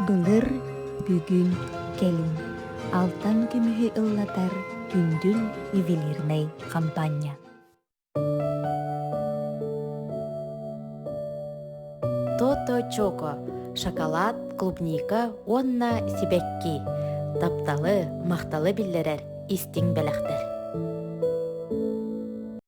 Былыр, бүгүн, кэлин алтан көмүһү ыллатар Күндүл ювелирнай хампаанньа. Тото Чоко шоколад, клубника уонна сибэкки тапталы, махталы биллэрэр истиҥ бэлэхтэр.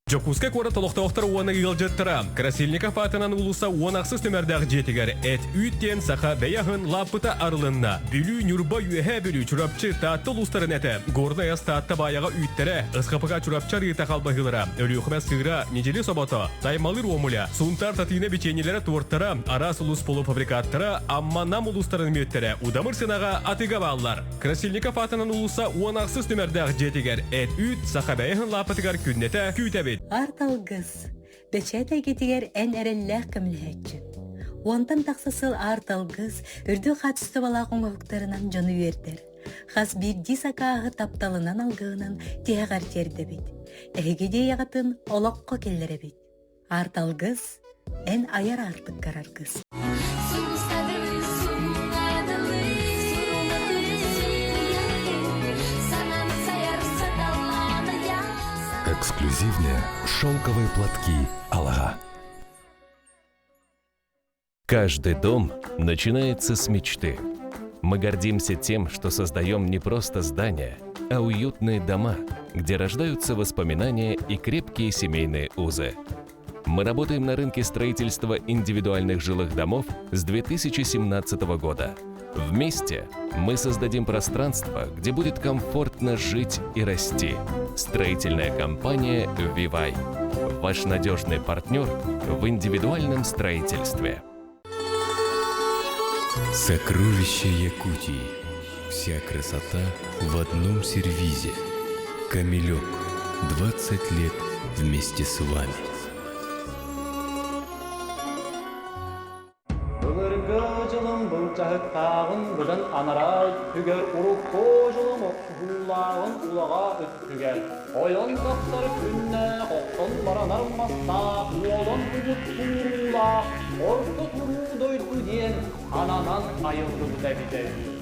Дьокуускай куорат олохтоохтор уонна ыалдьыттара Красильников аатынан уулусса 16 нүмердээх дьиэтигэр эт-үүт диэн саха бэйэ аһын лааппыта арылынна. Бүлүү, Ньурба, Үөһээ Бүлүү, Чурапчы, Таатта улуустарын этэ, Горнай ас Таатта Баайаҕа үүттэрэ, СХПК Чурапчы арыыта халбаһыылара, Өлүөхүмэ сыыра, Ньидьили собото, Таймалыыр уомуля, Сунтаар Татыына бичиэнньэлэрэ туортара, араас улуус полуфабрикаттара, Амма Нам улуустарын мүөттэрэ удамыр сыанаҕа атыыга бааллар. Красильников аатынан уулусса 16 нүмердээх дьиэтигэр эт-үүт саха бэйэһин лааппытыгар күннэтэ күүтэбит. Арт алгыс. Бэчээт эйгэтигэр эн эрэллээх көмөлөһөөччү. Уонтан тахса сыл арт алгыс үрдүк хаачыстыбалаах оҥоһуктарынан дьону үөрдэр. Хас биирдии сакааһы тапталынан алгыһынан тиһэҕэр тиэрдэбит. Эһиги идеяҕытын олоххо киллэрэбит. Арт алгыс эн айар аартыккар аргыс. Эксклюзивные шелковые платки Алага. Каждый дом начинается с мечты. Мы гордимся тем, что создаем не просто здания, а уютные дома, где рождаются воспоминания и крепкие семейные узы. Мы работаем на рынке строительства индивидуальных жилых домов с 2017 года. Вместе мы создадим пространство, где будет комфортно жить и расти. Строительная компания «Вивай». Ваш надежный партнер в индивидуальном строительстве. Сокровища Якутии. Вся красота в одном сервизе. Камелек. 20 лет вместе с вами. Былыргы дьылым былдьаһыктааҕын быдан анараа өттүгэр урукку дьылым охсуһуулааҕын улаҕа өттүгэр ойон тахсар күннээх охтон баранар мастаах уолан угут тууруулаах орто туруу дойду диэн ананан айыллыбыта эбитэ үһү.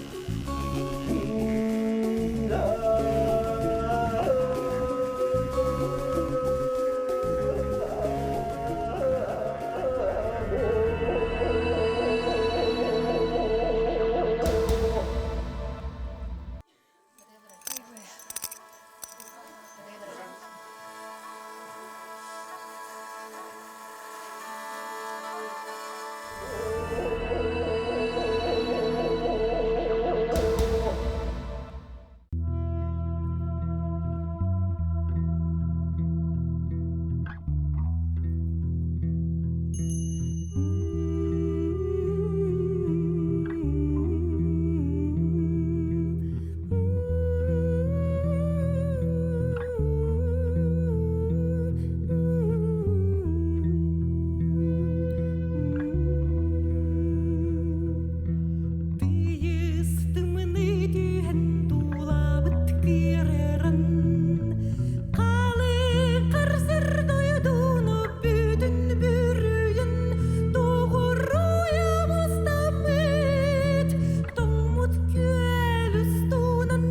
Тыйыс тымныы түһэн туулаабыт кыырарын Халыҥ харсыр дойдуну бүтүн бүрүйэн Тоҕуруйа мустаммыт тоҥмут күөл устунан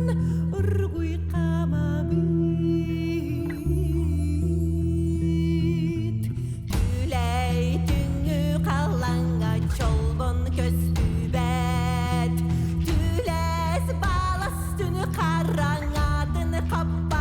Оргуй хаамабыт Түлэй түҥҥү халлаҥҥа чолбон көстүбэт Түлэс балас түнү хараҥатын хаппат.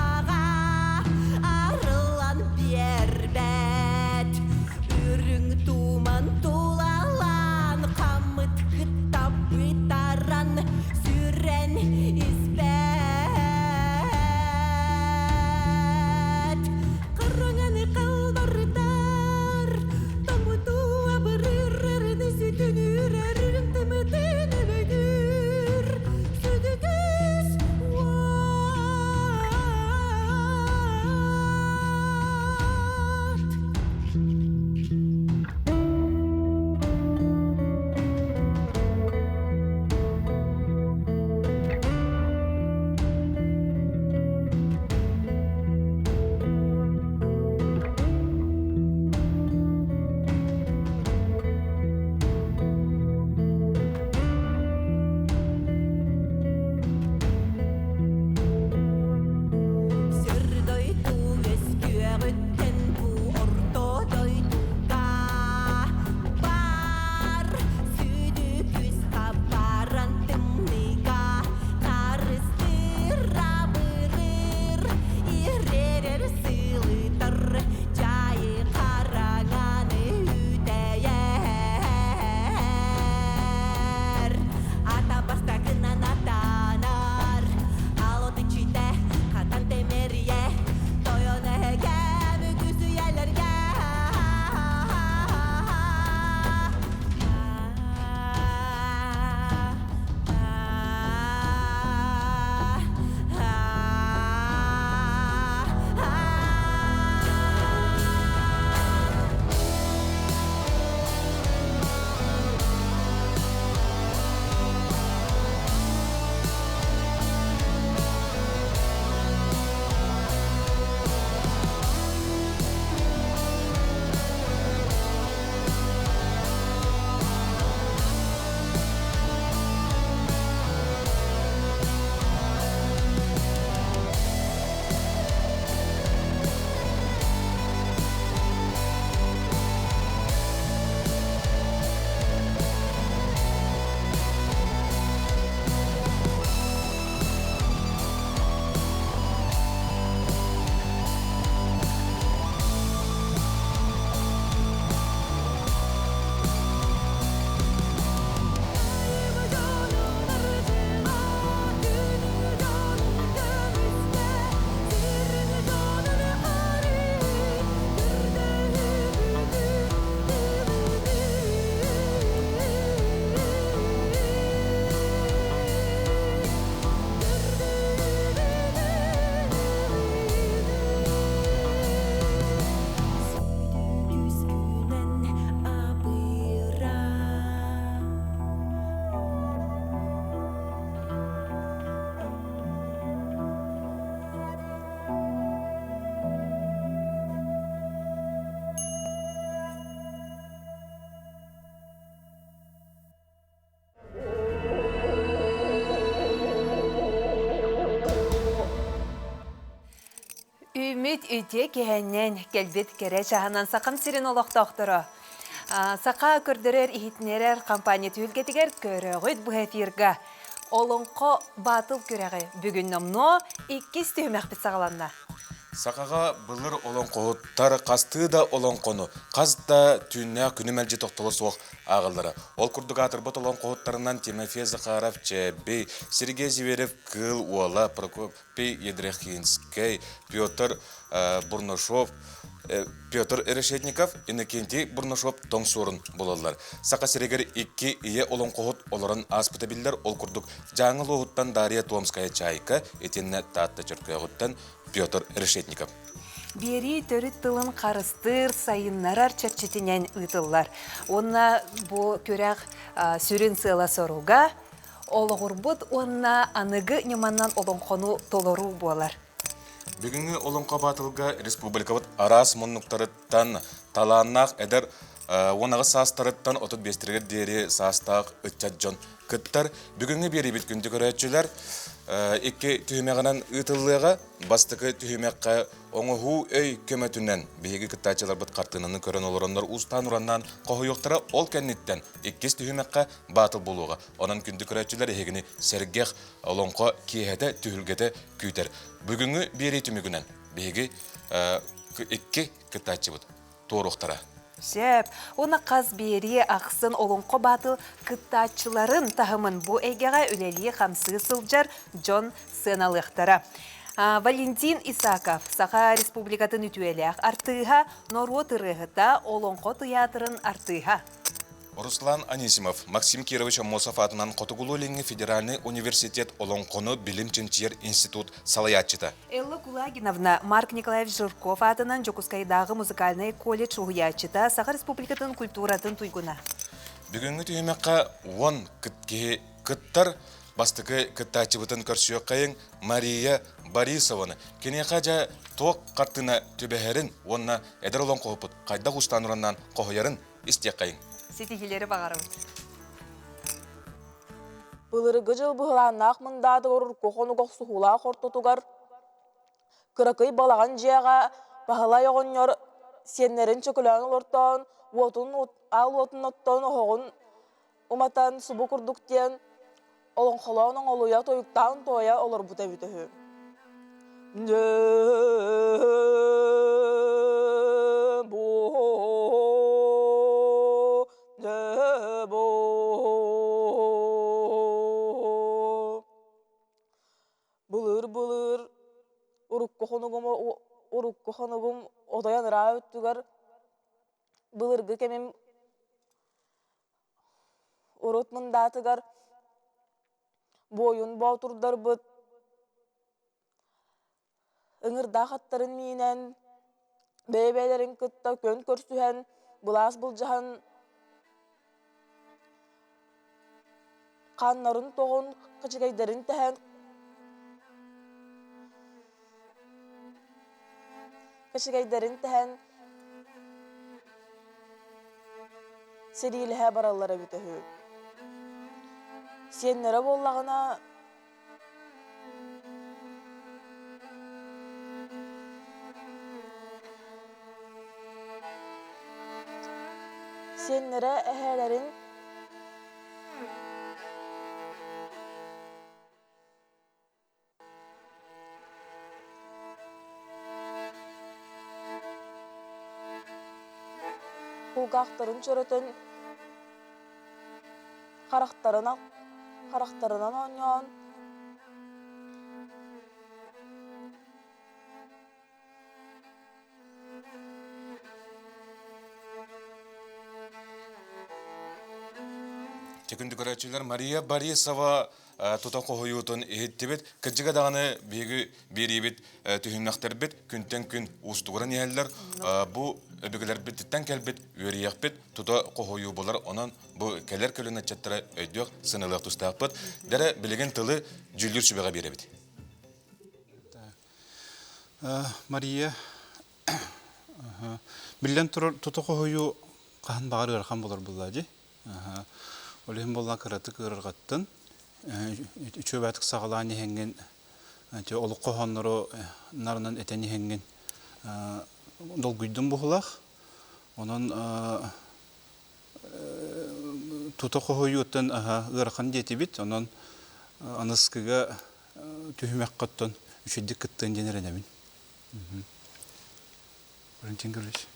Үүмүт үтүө киһэннэн кэлбит кэрэ чаһынан Сахам сирин олохтоохторо. Саха көрдөрөр иһитинэрэр компания түһүлгэтигэр көрөҕүт бу эфирга. Олоҥхо баатыл күрэҕи бүгүн номнуо иккис түһүмэхпит саҕаланна. Сахаҕа былыр олоҥхоһуттар хастыы да олоҥхону хас да түүннээх күнү мэлдьи тохтоло суох ааҕаллара. Ол курдук аатырбыт олоҥхоһуттарынан Тимофей Захаров, Чээбий, Сергей Зверев, Кыыл Уола, Прокопий Ядрехинскэй, Петр Бурнашов, Петр Решетников, Иннокентий Бурнашов тоҥ суорун булаллар. Саха сиригэр икки ийэ олоҥхоһут олорон ааспыта биллэр. Ол курдук Дьааҥы улууһуттан Дарья Томская-Чайка, итиннэ Таатта Чөркөөҕүттэн Петр Решетников. Биэрии төрүт тылын харыстыыр, сайыннарар чэрчитинэн ыытыллар. Уонна бу күрэх сүрүн сыала-соруга олоҕурбут уонна аныгы ньыманан олоҥхону толоруу буолар. Бүгүҥҥү Олоҥхо баатылга республикабыт араас муннуктарыттан талааннаах эдэр 18 саастарыттан 35-тэригэр диэри саастаах ыччат дьон кыттар. Бүгүҥҥү биэриибит күндү көрөөччүлэр икки түһүмэҕинэн ыытыллыаҕа. Бастакы түһүмэххэ оҥоһуу өй көмөтүнэн биһиги кыттааччыларбыт хартыынаны көрөн олороннор уустаан-ураннаан хоһуйуохтара. Ол кэнниттэн иккис түһүмэххэ баатыл буолуоҕа. Онон күндү көрөөччүлэр эһигини сэргэх олоҥхо киэһэтэ, түһүлгэтэ күүтэр. Бүгүҥҥү биэрии түмүгүнэн биһиги икки кыттааччыбыт туоруохтара. Сөп. Уонна хас биэрии ахсын Олоҥхо Баатыл кыттааччыларын таһымын бу эйгэҕэ үлэлии-хамсыы сылдьар дьон сыаналыахтара. Валентин Исаков, Саха Республикатын үтүөлээх артыыһа, норуот ырыаһыта, Олоҥхо тыйаатырын артыыһа. Руслан Анисимов, Максим Кирович Аммосов аатынан Хотугулуу-Илиҥҥи федеральнай университет Олоҥхону билим чинчийэр институт салайааччыта. Элла Кулагиновна, Марк Николаевич Жирков аатынан Дьокуускайдааҕы музыкальнай колледж уһуйааччыта, Саха Республикатын культуратын туйгуна. Бүгүҥҥү түһүмэххэ 10 киһи кыттар. Бастакы кыттааччыбытын көрсүөххэйиҥ Мария Борисованы. Киниэхэ дьэ туох хартыына түбэһэрин уонна эдэр олоҥхоһуппут хайдах устаан-ураннаан хоһуйарын истиэххэйиҥ. Ситиһиилэри баҕарабыт. Былыргы дьыл быһылааннаах мындаатыгар урукку хонук охсуһуулаах ортотугар кыракый балаҕан дьиэҕэ Баһылай оҕонньор сиэннэрин чөкөлөөн олортоон, уотун аал уотун оттон оһоҕун уматан субу курдук диэн олоҥхолоон оҥолуйа тойуктаан туойа олорбута эбитэ үһү. Былыыр-былыр урукку хонугум урукку хонугум отой анараа өттүгэр былыргы кэмим Урут мындаатыгар буойун боотурдарбыт ыҥырдаах аттарын миинэн, бэйэ-бэйэлэрин кытта күөн көрсүһэн, былаас былдьаһан хааннарын тоҕун, кэчэгэйдэрин тэһэн кэчэгэйдэрин тэһэн Сэриилэһэ бараллара эбитэ үһү. Сиэннэрэ буоллаҕына сиэннэрэ эһээлэрин Кулгаахтарын чөрөтөн, харахтарынан харахтарынан оонньоон Күндү көрөөччүлэр Мария Борисова тута хоһуйуутун иһиттибит. Кырдьыга даҕаны биһиги биэриибит түһүмэхтэрбит күнтэн күн уустугуран иһэллэр. Бу өбүгэлэрбититтэн кэлбит үөрүйэхпит тута хоһуйуу булар. Онон бу кэлэр көлүөнэ ыччаттара өйдүөх, сыналыах тустаахпыт. Дэрэ билигин тылы дьүүллүүр сүбэҕэ биэрэбит. Мария, биллэн турар, тута хоһуйуу хаһан баҕар ыарахан буолар буоллаа дии. Ол иһин буоллаҕа кыратык ыарырҕаттын. Үчүгэйдик саҕалаан иһэҥҥин Олук хоһооннору нарынан этэн иһэҥҥин долгуйдум буһулах. Онон тута хоһуйууттан ыарахан диэтибит. Онон аныскыга түһүмэххэ оттон үчүгдик кыттыан диэн эрэнэбин. Валентин Гаврилович.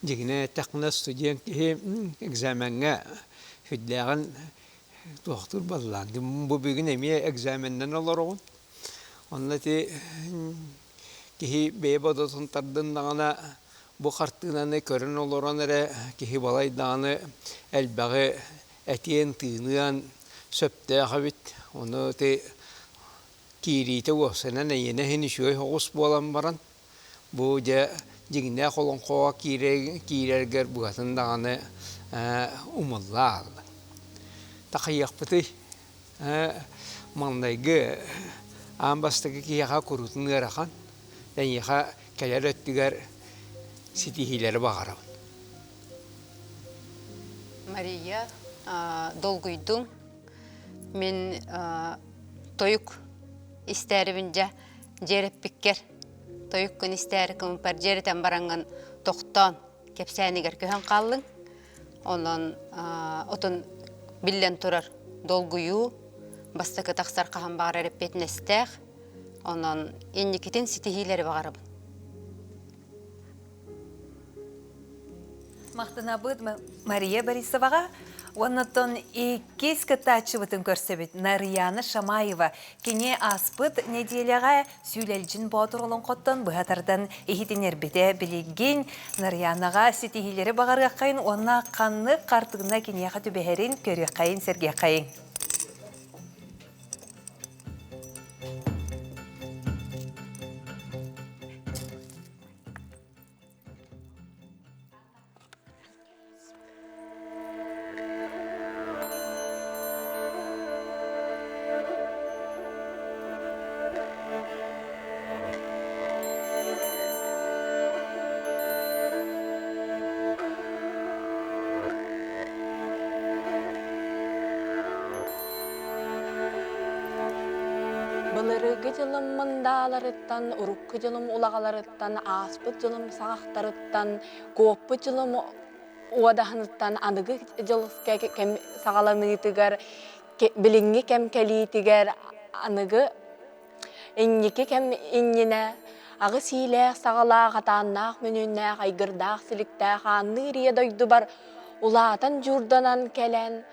Дьиҥинэ эттэхпинэ студент киһи экзамеҥҥа сүрдээҕин туохтуур буоллаҕа. Бу бүгүн эмиэ экзаменнан олороҕун. Онно ити киһи бэйэ бодотун тардыннаҕына бу хартыынаны көрөн олорон эрэ киһи балай даҕаны элбэҕи этиэн-тыыныан сөптөөх эбит. Ону ити киириитэ уопсайынан эйиэнэ иһин үчүгэй соҕус буолан баран бу дьэ дьиҥнээх олоҥхоҕо киирэргэр букатын даҕаны умулла аалла. Такайыахпытый маҥнайгы аан бастакы киһиэхэ куруутун ыарахан, эйиэхэ кэлэр өттүгэр ситиһиилэри баҕарабын. Мария, долгуйдуҥ. Мин тойук истээрибин дьэ дьиэрэппиккэр тойуккун истээри кымпар дьиэрэтэн бараҥҥын тохтоон кэпсээнигэр көһөн хааллыҥ. Онон отун биллэн турар долгуйуу бастакы тахсар хаһан баҕарар эппиэтинэстээх. Онон инникитин ситиһиилэри баҕарабын. Махтанабыт Мария Борисоваҕа уоннаттан иккис кыттааччыбытын көрсөбүт Нарыйаана Шамаева. Кини ааспыт нэдиэлэҕэ Сүүлэлдьин Боотур олоҥхоттон быһа тардан иһитиннэрбитэ. Билигин Нарыйаанаҕа ситиһиилэри баҕарыаххайын уонна ханнык хартыына киниэхэ түбэһэрин көрүөххэйин, сэргиэххэйин. Былыргы дьылым мындааларыттан, урукку дьылым улаҕаларыттан, ааспыт дьылым саҕахтарыттан, куоппут дьылым уодаһыныттан аныгы дьыл кэм саҕаланыытыгар, билиҥҥи кэм кэлиитигэр аныгы инники кэм иннинэ аҕыс иилээх саҕалаах, атааннаах мөнүөннээх, айгырдаах силиктээх аанныыр ийэ дойдубар улаатан дьуурданан кэлэн,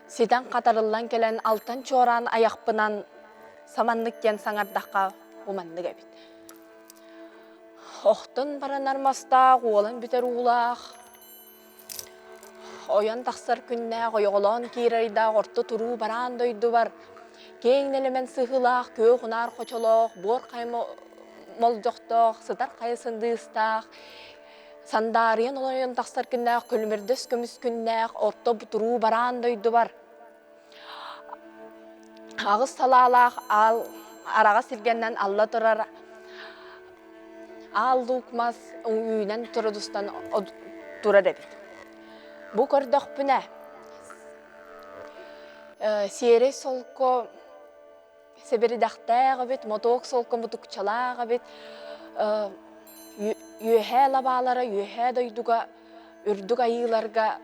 ситэн хатарыллан кэлэн алтан чуораан айахпынан саманнык диэн саҥардахха бу маннык эбит. Охтон баранар мастаах, уолан бүтэр уулаах, ойон тахсар күннээх, ойоҕолоон киирэрдээх орто туруу бараан дойдубар киэҥ нэлэмэн сыһыылаах, күөх унаар хочолоох, буор хайа молдьохтоох, сытар хайа сындыыстаах, сандаарыйан олойон тахсар күннээх, күлүмүрдэс көмүс күннээх, орто туруу бараан дойдубар аҕыс салаалаах аал араҕас сиргэннэн алла турар аал луук мас үүнэн турудустан турар эбит. Бу көрдөхпүнэ сиэрэй солко сэбиридэхтээх эбит, мотуок солко мутукчалаах эбит, үөһээ лабаалара үөһээ дойдуга үрдүк айыыларга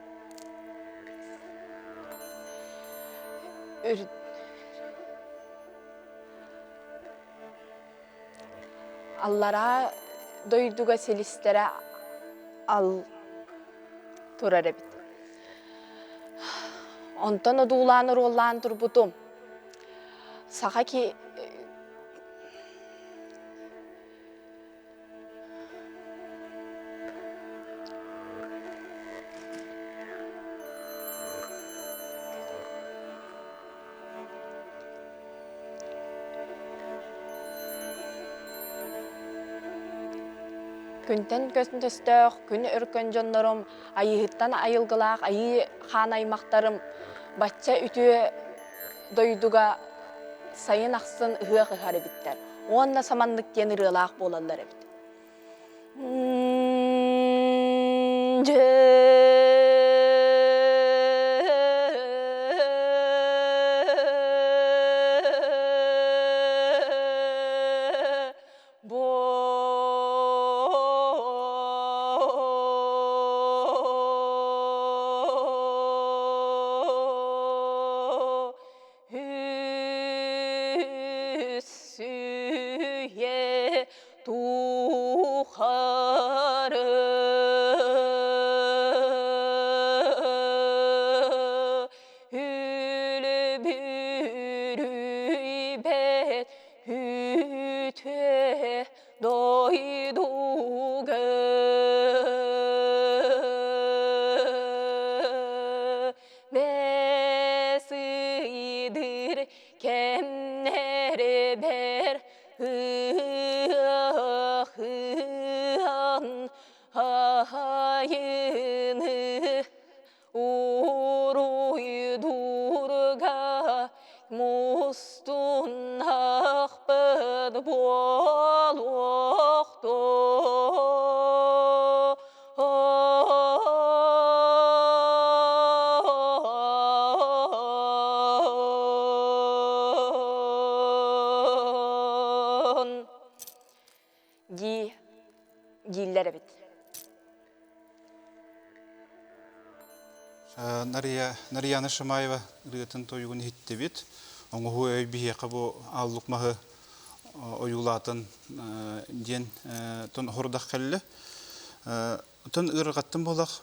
аллараа дойдуга силистэрэ ал турар эбит. Онтон одуулаан оруоллаан турбутум. Саха ки Күнтэн көстөөх, күн өркөн дьоннорум, айыыһыттан айылгылаах айыы хаан аймахтарым бачча үтүө дойдуга сайын ахсын ыһыах ыһар эбиттэр. Уонна саманнык диэн ырыалаах буолаллар эбит. Эбэр ыһыахыан айыны Уруйдуурга мустуннахпыт буолуохтун. Дии дииллэр эбит. Нария, Нарияна Шамаева ырыатын тойугун иһиттибит. Оҥоһуу өй биһиэхэ бу ааллык маһы ойуулаатын диэн тон хордах кэллэ. Тон ыарырҕаттым буолах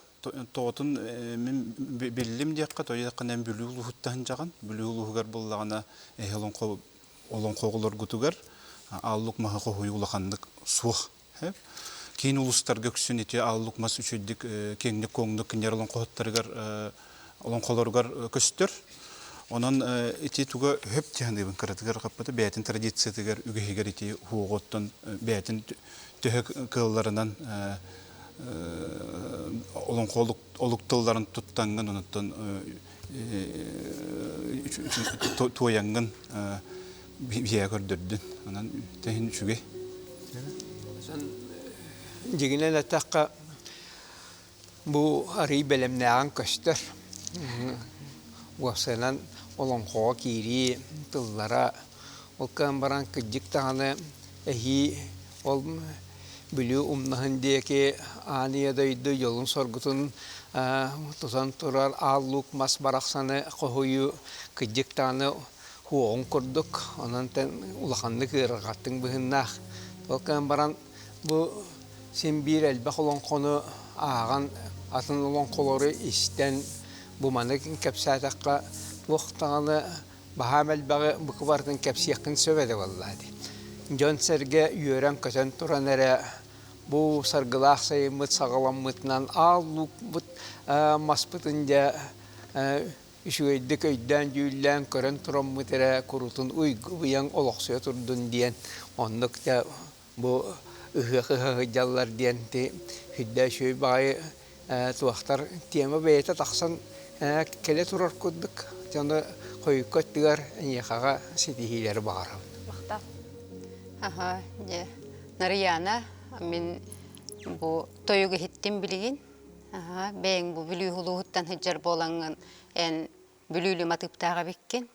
тоҕотун мин биллим диэххэ тойуохханан Бүлүү улууһуттан дьаҕан Бүлүү улууһугар буллаҕына эһи олоҥхо олоҥхо оҕолоргутугар ааллык маһы хоһуйуу улаханнык суох. Киин улуустарга үксүн ити ааллык мас үчүгдүк киэҥник-куоҥнук кинилэр олоҥхоһуттарыгар олоҥхолоругар көстөр. Онон ити туга хөп тиһаныыбын кыратыгар хаппыта бэйэтин традициятыгар үгэһигэр ити уһуоҕуттан бэйэтин төһө кыалларынан олоҥхо олук тылларын туттаҥҥын онуттан туойаҥҥын биһиэхэ көрдөрдүн. Онон тэһин үчүгэй. Дьиҥинэн эттэххэ, бу арыый бэлэмнээҕин көстөр. Уопсайынан олоҥхоҕо киирии тыллара ол кыан баран кырдьык даҕаны эһии ол Бүлүү умнаһын диэки аан ийэ дойду дьолун-соргутун тутан турар Аал Луук мас барахсаны хоһуйуу кырдьык даҕаны хуоҕун курдук, онон улаханнык ыарырҕаттыҥ быһыннаах. Ол гынан баран бу син биир элбэх олоҥхону ааҕан, атын олоҥхолору истэн бу маны кэпсээтэххэ туох даҕаны баһаам элбэҕи бука барытын кэпсиэххин сөп этэ буоллаа дии. Дьон-сэргэ үөрэн-көтөн туран эрэ бу саргылаах сайыммыт саҕаламмытынан аал луукпут маспытын дьэ үчүгэйдик өйдөөн-дьүүллээн көрөн тураммыт эрэ курутун уйгу-быйаҥ олохсуйа турдун диэн оннук дьэ бу ыһыах ыһа сылдьаллар диэн ти сүрдээх үчүгэй баҕайы туохтар тема бэйэтэ тахсан кэлэ турар курдук дьону хойукка өттүгэр эйиэхэҕэ ситиһиилэри баҕарабын. Махтал. Аха, дьэ, Нарыйаана, мин бу тойугу иһиттим билигин. Аха, бэйэҥ бу Бүлүү улууһуттан сылдьар буолаҥҥын эн Бүлүүлүү матыыптаах эбиккин.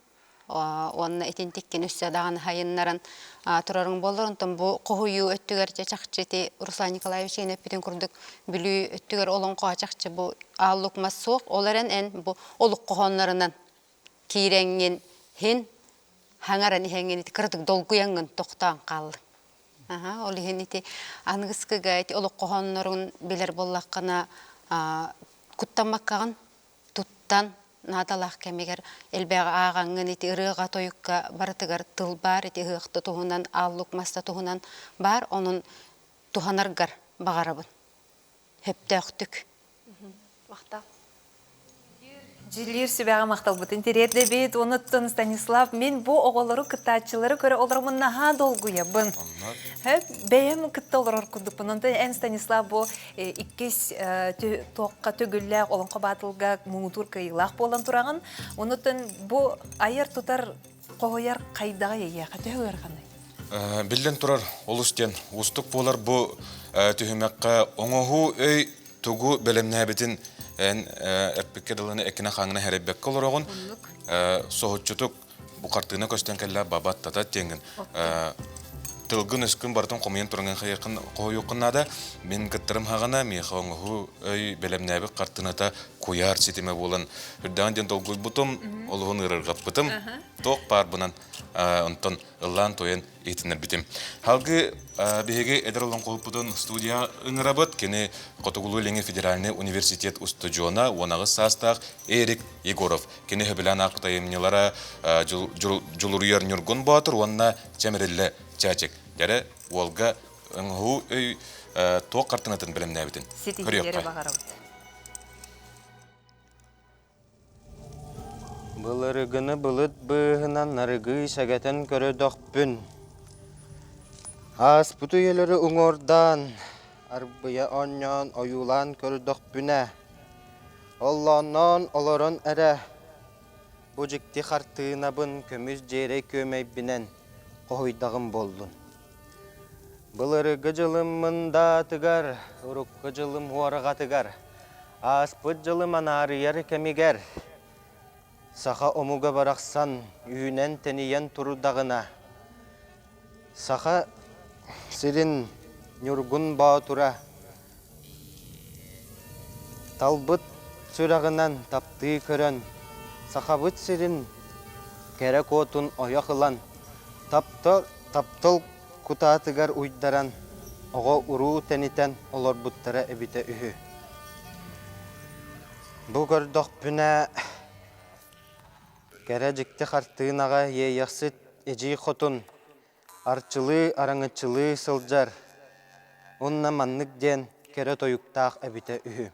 Уонна итинтиккин өссө даҕаны хайыннаран турарыҥ буоллар, онтон бу хоһуйуу өттүгэр дьэ чахчы ити Руслан Николаевич иһин эппитин курдук Бүлүү өттүгэр олоҥхо чахчы бу ааллык мас суох, ол эрэн эн бу олук хоһооннорунан киирэҥҥин һин хаҥаран иһэҥҥин ити кыратык долгуйаҥҥын тохтоон хааллыҥ. Аха, ол иһин ити аныгыскыга ити олох хоһооннорун билэр буоллаххына куттаммаккаҕын туттан наадалаах кэмигэр элбэҕи ааҕаҥҥын ити ырыаҕа-тойукка барытыгар тыл баар, ити ыһыахта туһунан, ааллык маста туһунан баар, онон туһанаргар баҕарабын. Сөптөөхтүк. Махтал. Дьүүллүүр сүбэҕэ махталбытын тириэрдэбит. Онуттан Станислав, мин бу оҕолору кыттааччылары көрө олоромун наһаа долгуйабын. Бэйэм кытта олорор курдукпун. Онтон эн, Станислав, бу иккис туохха төгүллээх олоҥхо баатылга муҥутуур кыайыылаах буолан тураҕын. Онуттан бу айар-тутар хоһуйар хайдаҕый эйиэхэ төһө ыараханый? Биллэн турар, олус диэн уустук буолар бу түһүмэххэ оҥоһуу өй тугу бэлэмнээбитин эн эппиккэ дылыны эккинэ-хааҥҥына сэрэйбэккэ олороҕун. Соһуччутук бу хартыына көстөн кэллэ бабат тата диэҥҥин тылгын өскүн барытын хомуйан тураҥын хайыаххын хоһуйуоххун наада. Мин кыттарым хаҕана миэхэ оҥоһуу өй бэлэмнээбит хартыыната куйаар ситимэ буолан үрдэҕин диэн долгуйбутум, олуһун ыарырҕаппытым. Туох баарбынан онтон ыллаан-туойан иһитиннэрбитим. Халгы биһиги эдэр олоҥхоһуппутун студия ыҥырабыт. Кини Хотугулуу-Илиҥҥи федеральнай университет устудьуона, 18 саастаах Эрик Егоров. Кини сөбүлээн аахпыт айымньылара Дьулуруйар Ньургун Боотур уонна Чэмириллэ Чээчик. Дьэрэ уолга оҥоһуу өй туох хартыынатын бэлэмнээбитин Ситиһиилэри баҕарабыт. Былыргыны былыт быыһынан арыгыы сэгэтэн көрөдөхпүн. Ааспыт үйэлэри уҥуордаан, арбыйа оонньоон ойуулаан көрдөхпүнэ, оллоонноон олорон эрэ, бу дьикти хартыынабын көмүс дьиэрэй күөмэйбинэн хоһуйдаҕым буоллун. Былыргы дьылым мындаатыгар, урукку дьылым уорҕатыгар, ааспыт дьылым анаарыйар кэмигэр саха омуга барахсан үүнэн-тэнийэн турдаҕына, саха сирин Ньургун Боотура талбыт сүрэҕинэн таптыы көрөн, Сахабыт сирин кэрэ куотун ойох ылан, таптал кутаатыгар уйдаран, оҕо-уруу тэнитэн олорбуттара эбитэ үһү. Бу көрдөхпүнэ, кэрэ дьикти хартыынаҕа иэйэхсит эдьиий хотун арчылыы араҥаччылыы сылдьар уонна маннык диэн кэрэ тойуктаах эбитэ үһү.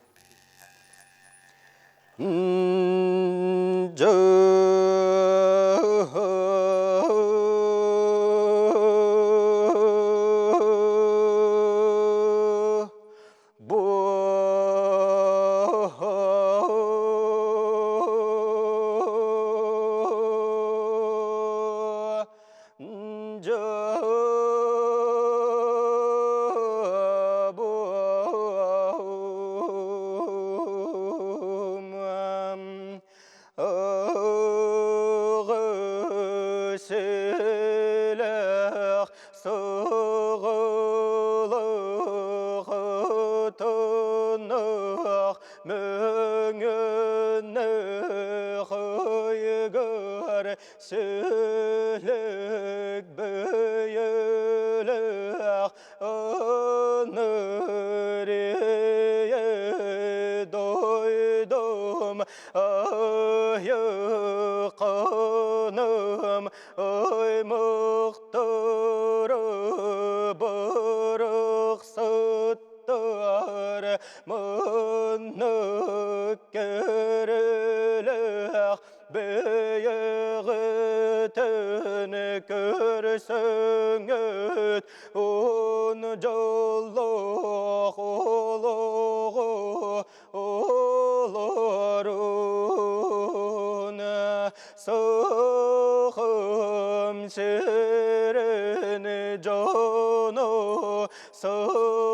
Сүлүк бөйөлөөх ынырые дойдум айықыным аймақтары бырықсыттар мыннык керелех Бэйэҕитин көрсөҥҥүт ун дьоллоох олоҕу олорун Сахам сирин дьоно сахатынан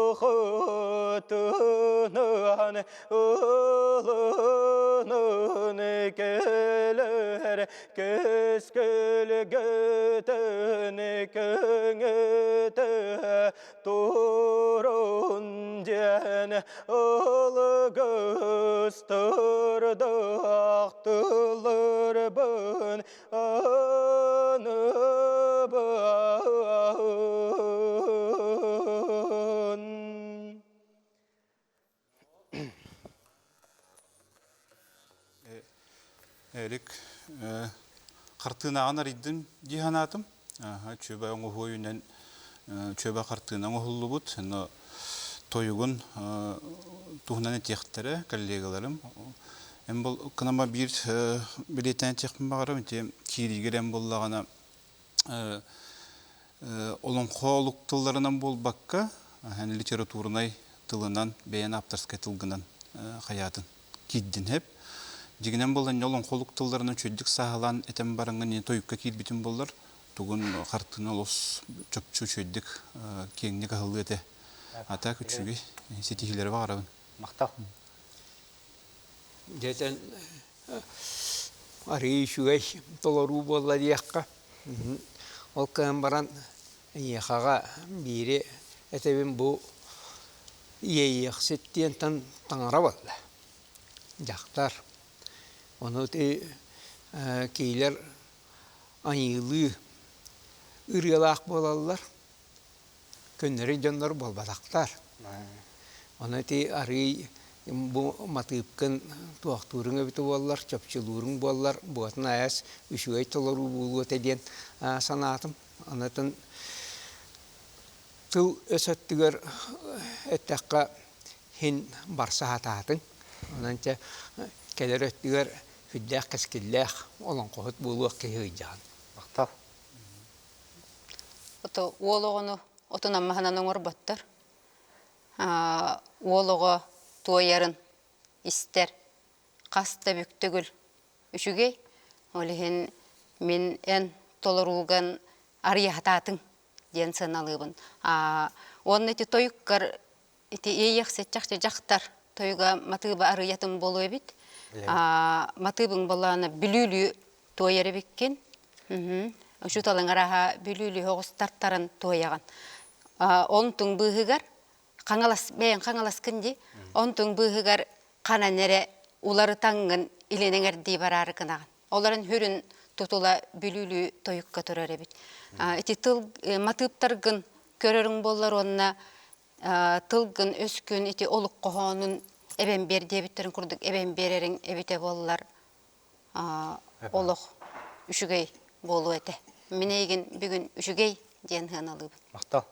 Ылынын кэлэр кэскилгитин кэҥэтэ турун диэн ылгыстырдах тылларбын аныбын. Эрик хартыынаҕын арыйдым дии санаатым. Чүөбэ оҥоһуу өйүнэн чүөбэ хартыына оҥоһуллубут. Но тойугун туһунан этиэхтэрэ коллегаларым. Эн бұл кынама биир билиэтээн этиэхпин баҕарабын. Ити киириигэр эн буллаҕына олоҥхо олук тылларынан буолбакка, литературнай тылынан, бэйэн авторскай тылгынан хайаатын киирдин хэп. Дьигинэн буолан олоҥхо олук тылларынан үчүгэйдик сааһылаан этэн бараҥҥын тойукка киирбитин буоллар, тугун хартыына олус чопчу үчүгэйдик киэҥник аһыллыа этэ. А так үчүгэй ситиһиилэри баҕарабын. Махтал. Дьэтэн арыы үчүгэй толоруу буолла диэххэ. Ол кыһан баран эйиэхэҕэ биири этэбин бу иэйиэхсит диэнтэн таҥара буолла. Дьахтар. Ону ити киилэр айыылыы ырыалаах буолаллар. Көннөрү дьоннор буолбатахтар. Ону ити арыый бу матыыпкын туохтууруҥ эбитэ буоллар, чопчулууруҥ буоллар, буотун айас үчүгэй толоруу буолуо этэ диэн санаатым. Онотон тыл өс өттүгэр эттэххэ, һин барса сатаатыҥ. Онон чэ кэлэр өттүгэр Сүрдээх кэскиллээх олоҥхоһут буолуох киһи ыйдьаҕын. Махтал. Ото уол оҕону отун аммаһынан оҥорботтор. Уол оҕо туойарын истэр хас да бүктүгүл үчүгэй. Ол иһин мин эн толорууган арыйаһатаатыҥ диэн сыаналыыбын. Уонна ити тойуккар ити иэйиэхсит чахчы дьахтар тойуга матыыба арыйатын буолуо эбит. Матыыбыҥ боллоона бүлүүлүү туойар эбиккин. Учууталыҥ арааһа бүлүүлүү оҕус тартаран туойаҕын. Онтуҥ быыһыгар хаҥалас бэйэҥ хаҥаласкын дии. Онтуҥ быыһыгар ханан эрэ уларытаҥҥын илин эҥэрдии бараары гынаҕын. Олорон хүрүн тутула бүлүүлүү тойукка турар эбит. Ити тыл матыыптаргын көрөрүҥ буоллар уонна тылгын өскүн ити олук хоһоонун эбэн биэр диэбиттэрин курдук эбэн биэрэриҥ эбитэ буоллар олох үчүгэй буолуо этэ. Мин эйигин бүгүн үчүгэй диэн сыаналыыбын. Махтал.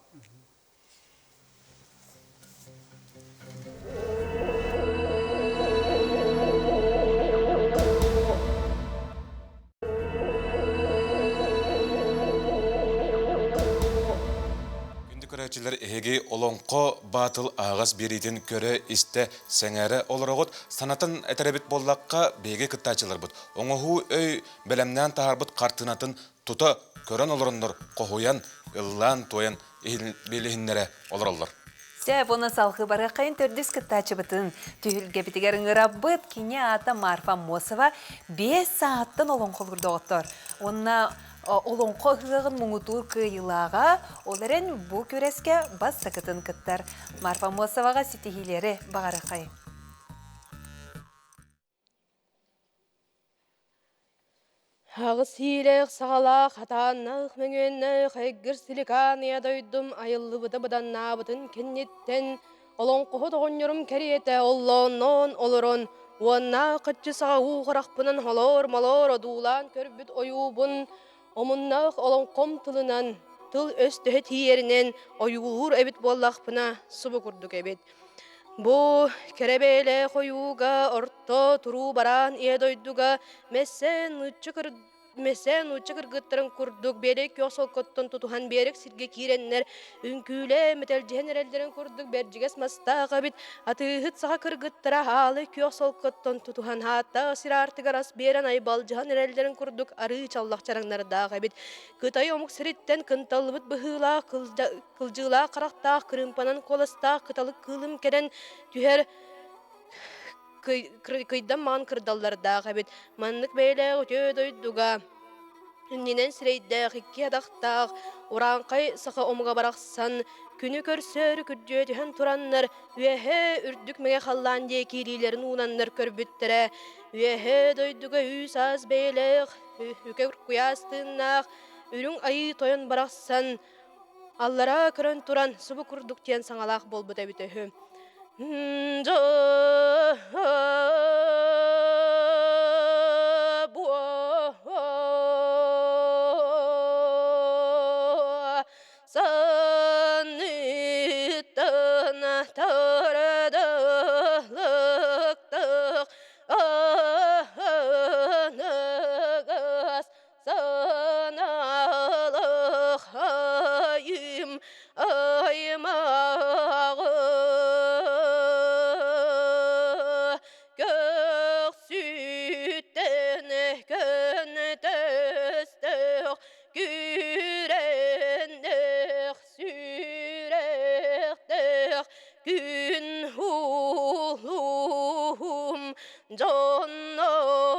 Күндү көрөөччүлэр, эһиги Олоҥхо Баатыл аһаҕас биэриитин көрө-истэ, сэҥээрэ олороҕут. Санатан этэрэбит буоллахха, биһиги кыттааччыларбыт оҥоһуу өй бэлэмнээн таһаарбыт хартыынатын тута көрөн олороннор хоһуйан, ыллаан-туойан билиһиннэрэ олороллор. Сөп, уонна салгыы барыаххайын төрдүс кыттааччыбытын түһүлгэбитигэр ыҥырабыт. Кини аата Марфа Аммосова 5 сааттан олоҥхолуур доҕоттор. Уонна олоҥхо ыһыаҕын муҥутуур кыайыылааҕа, ол эрэн бу күрэскэ бастакытын кыттар. Марфа Аммосоваҕа ситиһиилэри баҕарыаххайын. Аҕыс иилээх саҕалаах хатааннаах мөҥүөннээх айгыр силикааныйа дойдум айыллыбыта быданнаабытын кэнниттэн олоҥхоһут оҕонньорум кэриэтэ оллоонноон олорон уоннаах кыччы саҕа уу харахпынан холоор-молоор одуулаан көрбүт ойуубун омуннаах олоҥхом тылынан тыл-өс төһө тиийэринэн ойуулуур эбит буоллахпына субу курдук эбит. Бу кэрэ бэйэлээх ойууга орто туруу бараан ийэ дойдуга мэссээн нуучча кыр мэссээн нуучча кыргыттарын курдук биэрэй күөх солкоттон тутуһан биэрэк сиргэ киирэннэр үҥкүүлээн мэтэлдьиһэн эрэллэрин курдук бэрдьигэс мастаах эбит атыыһыт саха кыргыттара аалы күөх солкоттон тутуһан ааттаах сир аартыгар ас биэрэн айбалдьыһан эрэллэрин курдук арыы чаллах чараҥнардаах эбит Кытай омук сириттэн кынталлыбыт быһыылаах кылдьыылаах харахтаах кырыымпанан куоластаах кыталык кыылым кэлэн түһэр кыйдан маҕан кырдаллардаах эбит. Маннык бэйэлээх үтүө дойдуга иннинэн сирэйдээх икки атахтаах урааҥхай саха омуга барахсан күнү көрсөөрү күрдьүө түһэн тураннар үөһээ үрдүк мэҥэ халлаан диэки илиилэрин уунаннар көрбүттэрэ. Үөһээ дойдуга үүс-аас бэйэлээх үкэ куйаас тыыннаах үрүҥ айыы тойон барахсан аллараа көрөн туран субу курдук диэн саҥалаах буолбут эбит үһү. Саныттан тардылыктык Аһыныгас санаалык айым аймаҕы Көхсүттэн көнтөстөх күрэннэх сүрэхтээх күн улуум дьонноро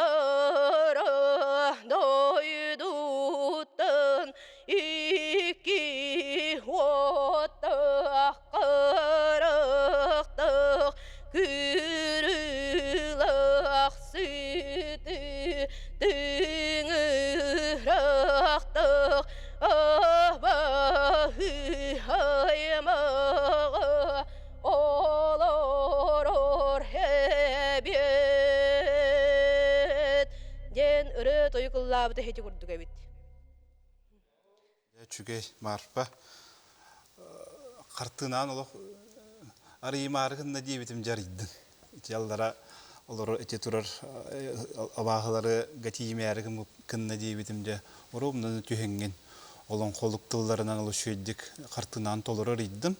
Аллара дойдуттан икки уоттаах харахтаах кырыылаах сыты тыҥырахтаах абаһы аймаҕа олорор эбиэт диэн ырыа тойук ыллаабыта ити курдук эбит. Үчүгэй Марфа. Хартыынаан олох арыйымаары гынна диэбитим дьарыйдын. Ити аллара олорор ити турар абааһылары гатиимээри гынна диэбитим дьэ оруобунан түһэҥҥин олоҥхолук тылларынан олус үчүгэйдик хартыынаан толору арыйдым.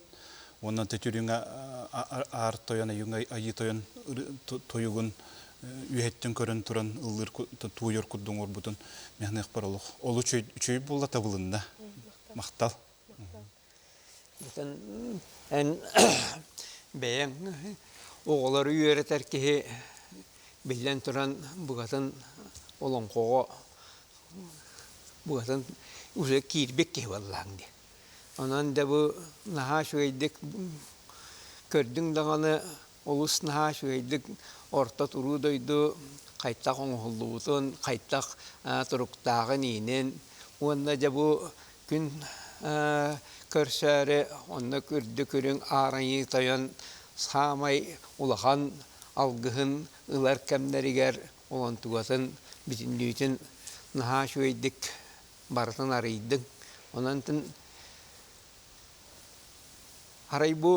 Уонна төтүрүҥэ аар тойон айыы тойон тойугун үөһэттэн көрөн туран ыллыыр тууйар курдук оҥорбутун мехныахпар олох ол үчүгэй буолла табылынна. Махтал. Эн бэйэҥ оҕолору үөрэтэр киһи биллэн туран букатын олоҥхоҕо букатын уже киирбит киһи буоллаҕыҥ дии. Онон да бу наһаа үчүгэйдик көрдүҥ даҕаны олус наһаа үчүгэйдик орто туруу дойду хайтах оҥоһуллубутун, хайтах туруктааҕын иинин уонна дьэ бу күн көрсөөрү оннук үрдүк үрүҥ аарайыы тойон саамай улахан алгыһын ылар кэмнэригэр олонтугатын бүтүннүүтүн наһаа үчүгэйдик барытын арыйдыҥ. Онон арай бу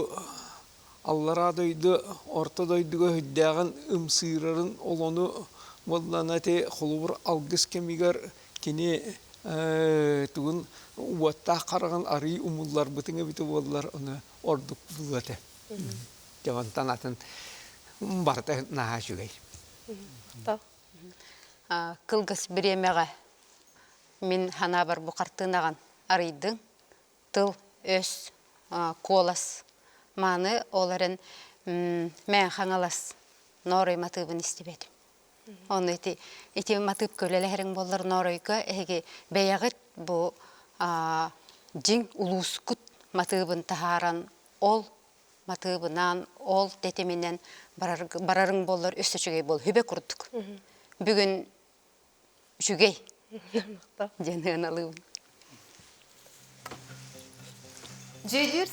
аллараа дойду орто дойдуга сүрдээҕин ымсыырарын олону буоллаҕына ити холобур алгыс кэмигэр кини тугун уоттаах хараҕын арыый умулларбытыҥ эбитэ буоллар ону ордук буолуо этэ. Дьэ онтон атын барыта наһаа үчүгэй. Кылгас бириэмэҕэ мин санаабар бу хартыынаҕын арыйдыҥ тыл, өс, куолас мааны ол эрэн Мэҥэ Хаҥалас Ноорой матыыбын истибэтим. Ону ити ити матыып көлөлөһөрүҥ буоллар Нооройго эһиги бэйэҕит бу дьиҥ улуускут матыыбын таһааран ол матыыбынан ол тэтиминэн барарыҥ буоллар өссө үчүгэй буол хүбэ курдук. Бүгүн үчүгэй диэн ыаналыыбын. Дьүүллүүр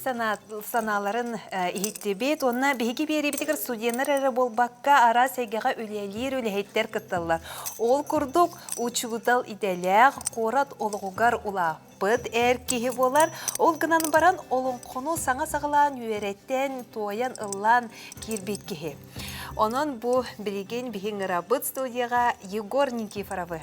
санааларын иһиттибит уонна биһиги биэриибитигэр студеннар эрэ буолбакка араас эйгэҕэ үлэлиир үлэһиттэр кытталлар. Ол курдук учуутал идэлээх куорат олоҕугар улааппыт эр киһи буолар. Ол гынан баран олоҥхону саҥа саҕалаан үөрэтэн, туойан, ыллаан киирбит киһи. Онон бу билигин биһи ыҥырабыт студияҕа Егор Никифоровы.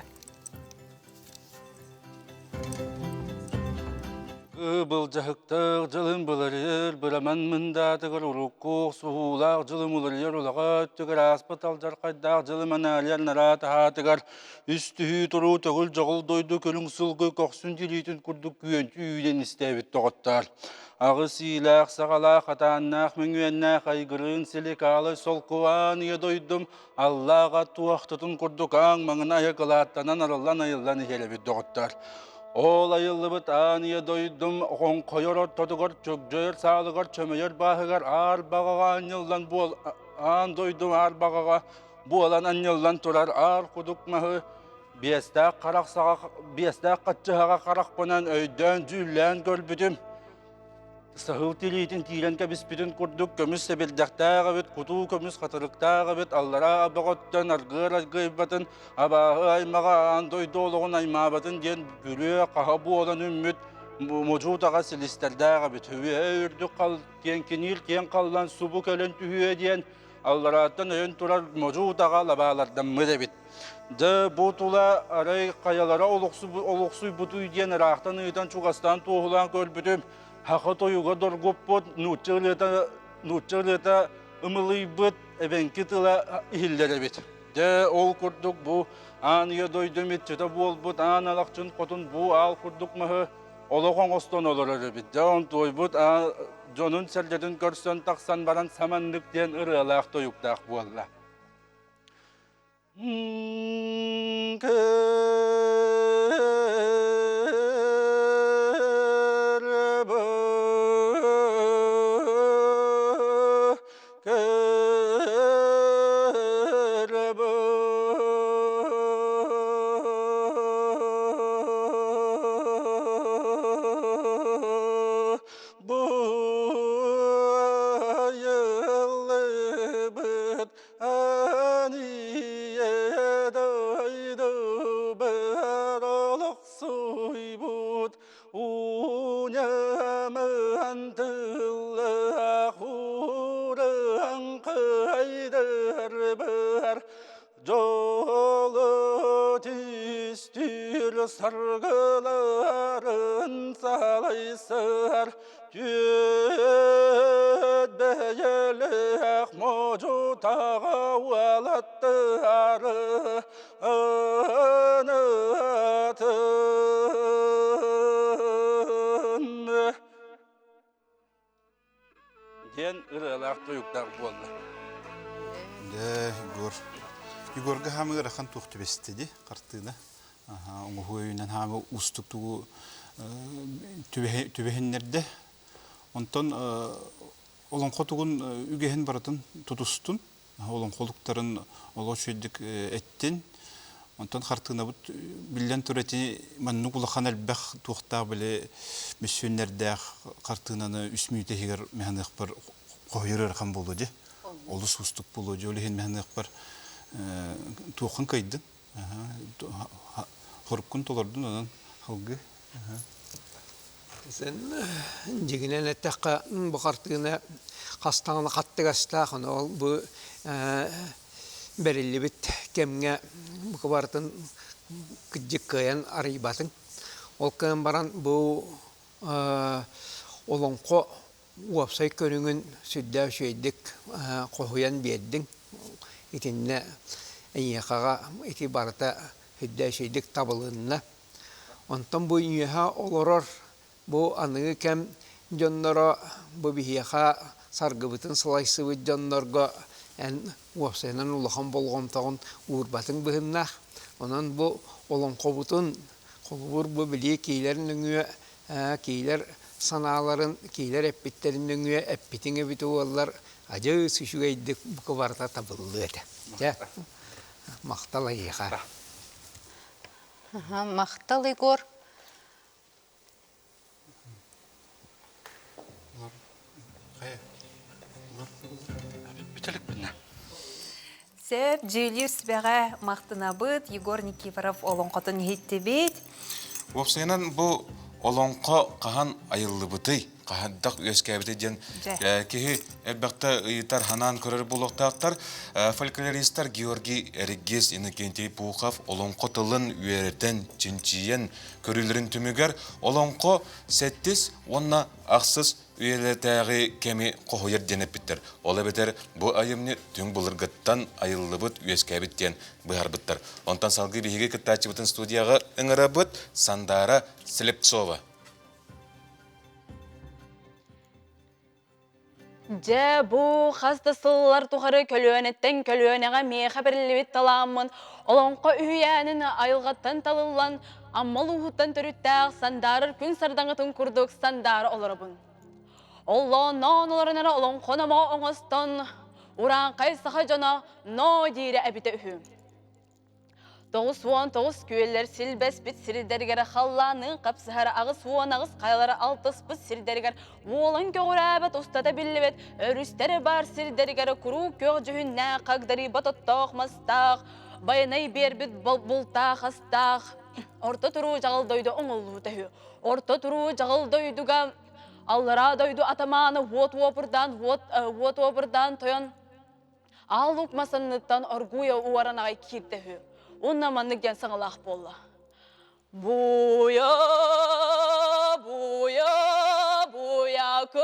Былдьаһыктаах дьылын былырыыр, быраман мындаатыгар урукку охсуһуулаах дьылым уларыйар улаҕа өттүгэр ааспыт алдьархайдаах дьылым анаалыйар нараат аһаатыгар үс түһүү туруу төгүл дьоҕул дойду көрүҥ сылгы көхсүн тилиитин курдук күөнтүү үүнэн истээбит доҕоттоор. Аҕыс иилээх саҕалаах атааннаах мөҥүөннээх айгырыын силик аалай солкуаан ийэ дойдум аллааҕа туохтутун курдук ааҥ маҥана айа кылааттанан арыллан айыллан иһэр эбит доҕоттоор. Ол айыллыбыт аан ийэ дойдум хоҥхойор ортотугар чөгдьөйөр саалыгар чөмөйөр бааһыгар аар баҕаҕа анньыллан буол аан дойдум аар баҕаҕа буолан анньыллан турар аар кудук маһы биэстээх харах саҕа биэстээх хаччыһаҕа харахпынан өйдөөн дьүүллээн көрбүтүм Саһыл тириитин киирэн кэбиспитин курдук көмүс сэбирдэхтээх эбит, кутуу көмүс хатырыктаах эбит, аллараа бөҕөттөн аргыар аргыйбатын, абааһы аймаҕа аан дойду олоҕун аймаабатын диэн күрүө-хаһа буолан үммүт модьу-таҕа силистэрдээх эбит. Үөһэ үрдүк хал киэҥкиниир киэҥ халлан субу кэлэн түһүө диэн алларааттан өйөн турар модьу-таҕа лабаалардаммыт эбит. Дьэ, бу тула арай хайалара олохсуйбутуй диэн ыраахтан ыытан чугастаан туоһулаан көрбүтүм, хаха тойуга доргуппут, нуучча ырыата, нуучча ырыата ымылыйбыт эбэҥки тыла иһиллэр эбит. Дьэ, ол курдук бу аан ийэ дойдум иччитэ буолбут аан алахчын хотун бу аал курдук маһы олох оҥостон олорор эбит. Дьэ, онтуойбут дьонун сэргэтин көрсөн тахсан баран саманнык диэн ырыалаах тойуктаах буолла. Бу айыллыбыт. саргыларын салайсар түөт бэйэлээх модьу-таҕа уолаттары ынытын диэн ырыалаах тойуктаах буолла. Дэ, Егор. Егорга хаамы ыарахан туох түбэстэ ди хартыына. Оҥоһуу өйүнэн хаамы уустук тугу түбэһиннэрдэ. Онтон олоҥхо тугун үгэһин барытын тутустун. Олоҥхолуктарын олох үчүгэйдик эттин. Онтон хартыынабыт биллэн турар ити маннык улахан элбэх туохтаах били мөссүөннэрдээх хартыынаны үс мүнүүтэ иһигэр мэһаныахпар хоһуйар ыарахан буолуо дии. Олус уустук буолуо дии. Ол иһин мэһаныахпар туоххун кыайдын. Хоруккун толордун онон халгы. Сен дьигинэн эттэххэ бу хартыына хастаҕына хаттыгастаах ону ол бу бэриллибит кэмҥэ бука барытын кырдьык кыайан арыйбатыҥ. Ол гынан баран бу олоҥхо уопсай көрүҥүн сүрдээх үчүгэйдик хоһуйан биэрдиҥ. Итиннэ эйиэхэҕэ ити барыта сүрдээх үчүгэйдик табылынна. Онтон бу үөһэ олорор бу аныгы кэм дьонноро бу биһиэхэ саргыбытын салайсыбыт дьоннорго эн уопсайынан улахан болҕомтоҕун уурбатыҥ быһыннаах. Онон бу олоҥхобутун холобур бу билии киилэр нөҥүө киилэр санааларын киилэр эппиттэрин нөҥүө эппитиҥ эбит уоллар адьас үчүгэйдик бука барыта табыллыа этэ. Дьэ, махтал эйиэхэ. Махтал, Егор. Сөп, дьүүлүүр сүбэҕэ махтанабыт. Егор Никифоров олоҥхотун иһиттибит. Уопсайынан бу олоҥхо хаһан айыллыбытый, хаһандах үөскээбитий диэн киһи элбэхтэ ыйытар, ханаан көрөр буолуохтаахтар. Фольклористар Георгий Эргис, Иннокентий Пухов олоҥхо тылын үөрэтэн, чинчийэн көрүүлэрин түмүгэр олоҥхо сэттис уонна ахсыс үйэлэрдээҕи кэми хоһуйар диэн эппиттэр. Ол эбэтэр бу айымньы түҥ былыргыттан айыллыбыт, үөскээбит диэн быһаарбыттар. Онтон салгыы биһиги кыттааччыбытын студияҕа ыҥырабыт Сандаара Слепцова. Дьэ, бу хас да сыллар тухары көлүөнэттэн көлүөнэҕэ миэхэ бэриллибит талааммын олоҥхо үһүйээнин айылҕаттан талыллан, Амма улууһуттан төрүттээх сандаарар күн сардаҥатын курдук сандаара олоробун. Оллоонноон олорон эрэ олоҥхо номоҕо оҥостон, урааҥхай саха дьоно ноо диирэ эбитэ үһү. 99 күөллэр силбэспит сирдэригэр халлаанныын хапсыһар 88 хайалара алтыспыт сирдэригэр уолан көҕүрээбэт устата биллибэт өрүстэр баар сирдэригэр куруук күөх дьүһүннээх хагдарыйбат оттоох мастаах байанай биэрбит бултаах астаах орто туруу дьаҕыл дойду оҥоллуута үһү орто туруу дьаҕыл дойдуга аллараа дойду атамаана уот уопурдаан уот уот уопурдаан тойон Аал луук мас анныттан оргууй уоран аҕай киирдэ үһү. Уонна маннык диэн саҥалаах буолла. Буйа, буйа, буйакым,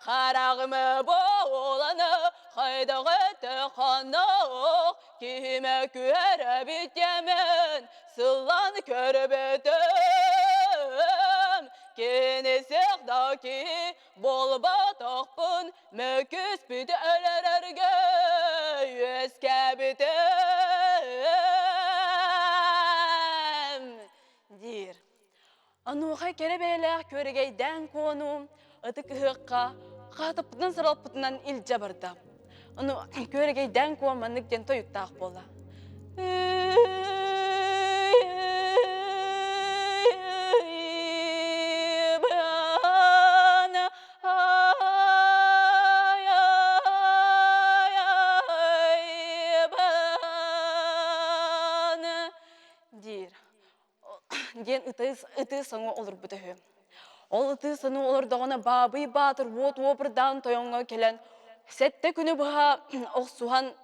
хараҕым буоланы хайдах этэ ханах киһимэ күһэрэбит диэмин сыллан көрбөтүм кини сэх киһи Буолбатахпын мөкүспүт өлөрөргө үөскээбитим диир. Онуоха кэрэ бэйэлээх күөрэгэйдээн куону ытык ыһыахха хаатыппытынан саралпытынан илдьэ барда. Ону күөрэгэйдээн куо маннык диэн тойуктаах буолла. Диир. Диэн ытыы соҥу олорбут үһү. Ол ытыы сону олордоҕуна Баабый Баатыр уот уопурдаан тойоҥҥо кэлэн сэттэ күнү быһа охсуһан.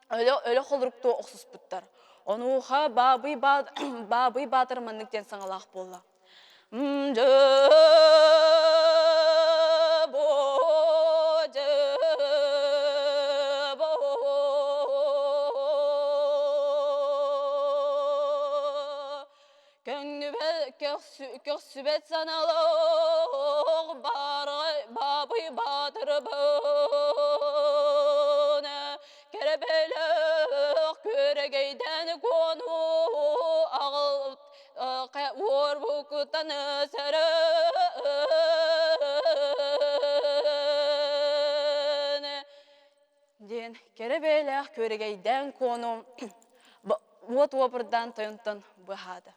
Өлө холоруктуу охсуспуттар. Онуоха Баабый Баабый Баатыр маннык диэн саҥалаах буолла. Көхсүбэт саналаах баабый баатырбын кэрэбэлэх күөрэгэйдэн куону аҕыл уорбукутан сэрэн диэн кэрэ бэйэлээх күөрэгэйдээн куону уот уопурдаан тойонтон быһаата.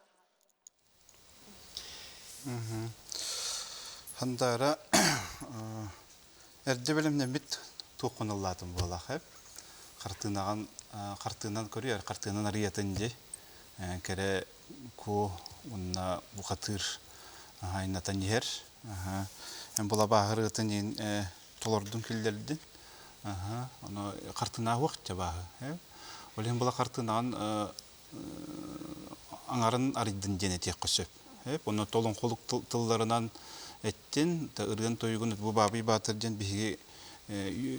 Хандаара эрдэ бэлэмнэммит туоххун ыллаатым буолаах эп. Хартыынаҕын хартыынан көрүөр, хартыынан арыйатын дии. Кэрэ куо уонна бухатыыр айнатан иһэр. Эн була бааһырыытын иин толордун киллэрдин. Ону хартыынаа уох чабааһы. Ол иһин була хартыынаҕын аҥарын арыйдын диэн этиэххэ сөп. Онно толоҥхолук тылларынан эттин, ырыан тойугун бу Баабый Баатыр диэн биһиги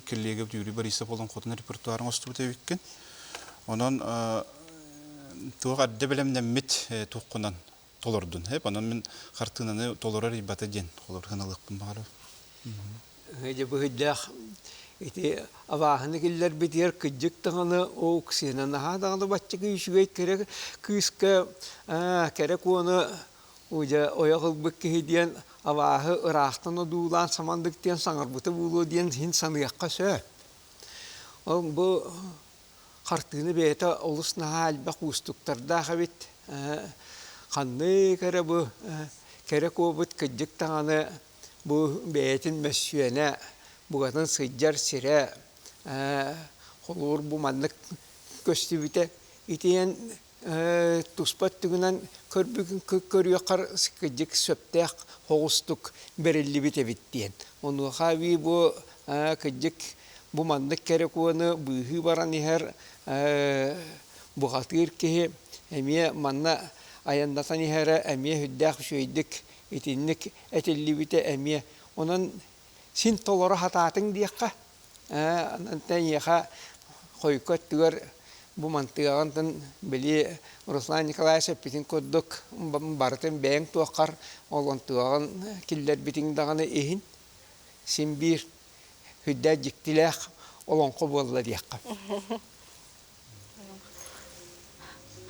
кэллиэгэбит Юрий Борисов олоҥхотун репертуарын оҥостубут эбиккин. Онон туох эрдэ бэлэмнэммит туоххунан толордун. Онон мин хартыынаны толорор ыйбата диэн холобур ылыахпын баҕарабын. Дьэ быһыйдаах ити абааһыны киллэрбитигэр кыдьык даҕаны оуксина наһаа даҕаны баччыгы үчүгэй кэрэ кыыска кэрэ куону дьэ ойох ылбыт киһи диэн абааһы ыраахтан одуулаан самандык диэн саҥарбыта буолуо диэн иһин саныахха сөп. Ол бу хартыына бэйэтэ олус наһаа элбэх уустуктардаах эбит. Ханнык эрэ бу кэрэ куобут кыдьык даҕаны бу бэйэтин мөссүөнэ букатын сылдьар сирэ холуур бу маннык көстүбүтэ итиэн туспа өттүгүнэн көрбүкүн көрүөххэр кырдьык сөптөөх соҕустук бэриллибит эбит диэн. Онуоха эбии бу кырдьык бу маннык кэрэ куону быыһыы баран иһэр бухатыыр киһи эмиэ манна айаннатан иһэрэ эмиэ сүрдээх үчүгэйдик итинник этиллибитэ эмиэ. Онон син толоро сатаатыҥ диэххэ. Онон эйиэхэ хойукку өттүгэр бу мантыаҕын били Руслан Николаевич эппитин курдук барытын бэйэҥ туоххар ол онтуоҕун киллэрбитиҥ даҕаны иһин син биир сүрдээх дьиктилээх олоҥхо буолла диэххэ.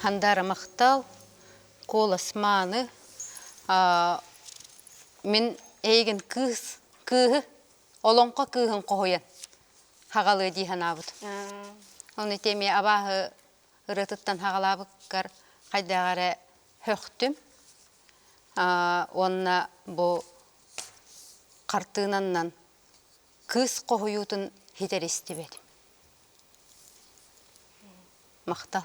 Хандаара махтал, куолас мааны, мин эйигин кыыс, кыыһы Олоҥхо кыыһын хоһуйан хаҕалыа дии санаабыт. Ону ити эмиэ абааһы ырыатыттан хаҕалаабыккар хайдах эрэ хөхтүм. Уонна бу хартыынаннан кыыс хоһуйуутун хитэр истибэтим. Махтал.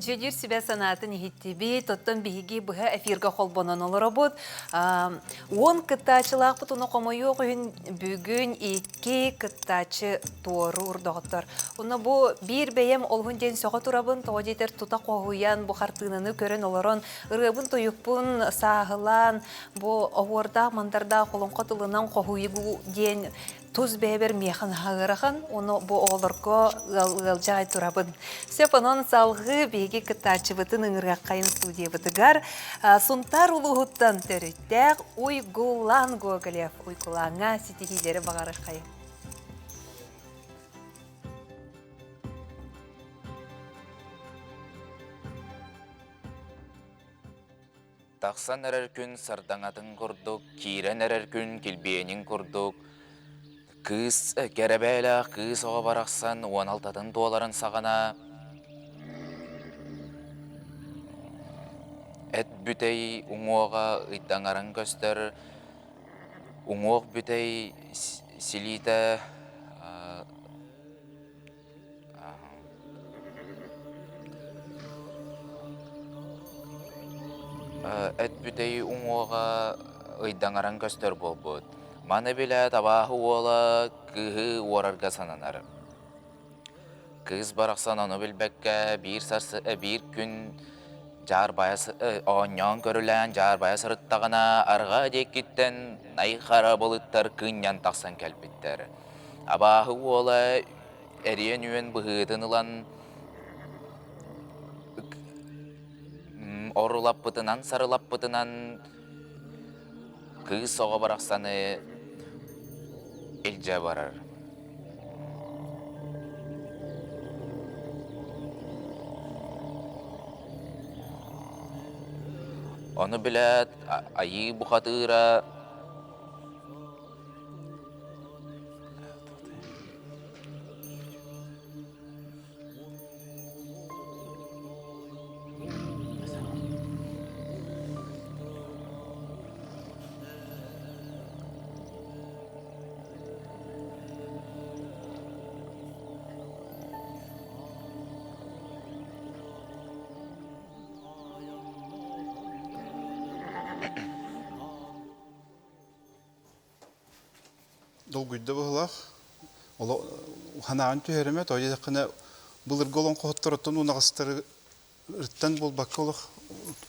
Дьүөдүр сүбэ санаатын иһиттибит, оттон биһиги быһа эфиргэ холбонон олоробут. Уон кыттааччылаахпыт уну хомойуох үһүн бүгүн икки кыттааччы туоруур доҕоттор. Уну бу биир бэйэм олуһун диэн сөҕө турабын, тоҕо диэтэр тута хоһуйан, бу хартыынаны көрөн олорон, ырыабын тойукпун сааһылаан, бу оһуордаах мандардаах олоҥхо тылынан хоһуйуу диэн Тус бэйэбэр миэхэ наһаа ыарахан, уонна бу оҕолорго ыалдьаай турабын. Сөп, онон салҕыы биһиги кыттааччыбытын ыҥырыаххайын студиябытыгар Сунтаар улууһуттан төрүттээх Уйгулаан Гоголев Уйгулааҥҥа ситиһиилэри баҕарыаххайын. Тахсан эрэр күн сардаҥатын курдук, киирэн эрэр күн килбиэнин курдук, кыыс кэрэбээлээх кыыс оҕо барахсан уон алтатын туоларын саҕана эт бүтэй уҥуоҕа ыйдаҥаран көстөр, уҥуох бүтэй силиитэ Эт бүтэй уҥуоҕа ыйдаҥаран көстөр буолбут. Маны билээт абааһы уола кыыһы уорарга сананар. Кыыс барахсан ону билбэккэ биир сарсы биир күн дьаарбайа оонньоон-көрүлээн дьаарбайа сырыттаҕына арҕаа диэкиттэн най-хара былыттар кыынньан тахсан кэлбиттэр. Абааһы уола эриэн үөн быһыытын ылан орулаппытынан сарылаппытынан кыыс оҕо барахсаны илдьэ барар. Ону билээт айыы бухатыыра Долгуйда быһылаах. Ханаан түһэримэ, тоҕо диэтэххинэ былыргы олоҥхоһуттар оттон унаҕастары ырыттан буолбакка олох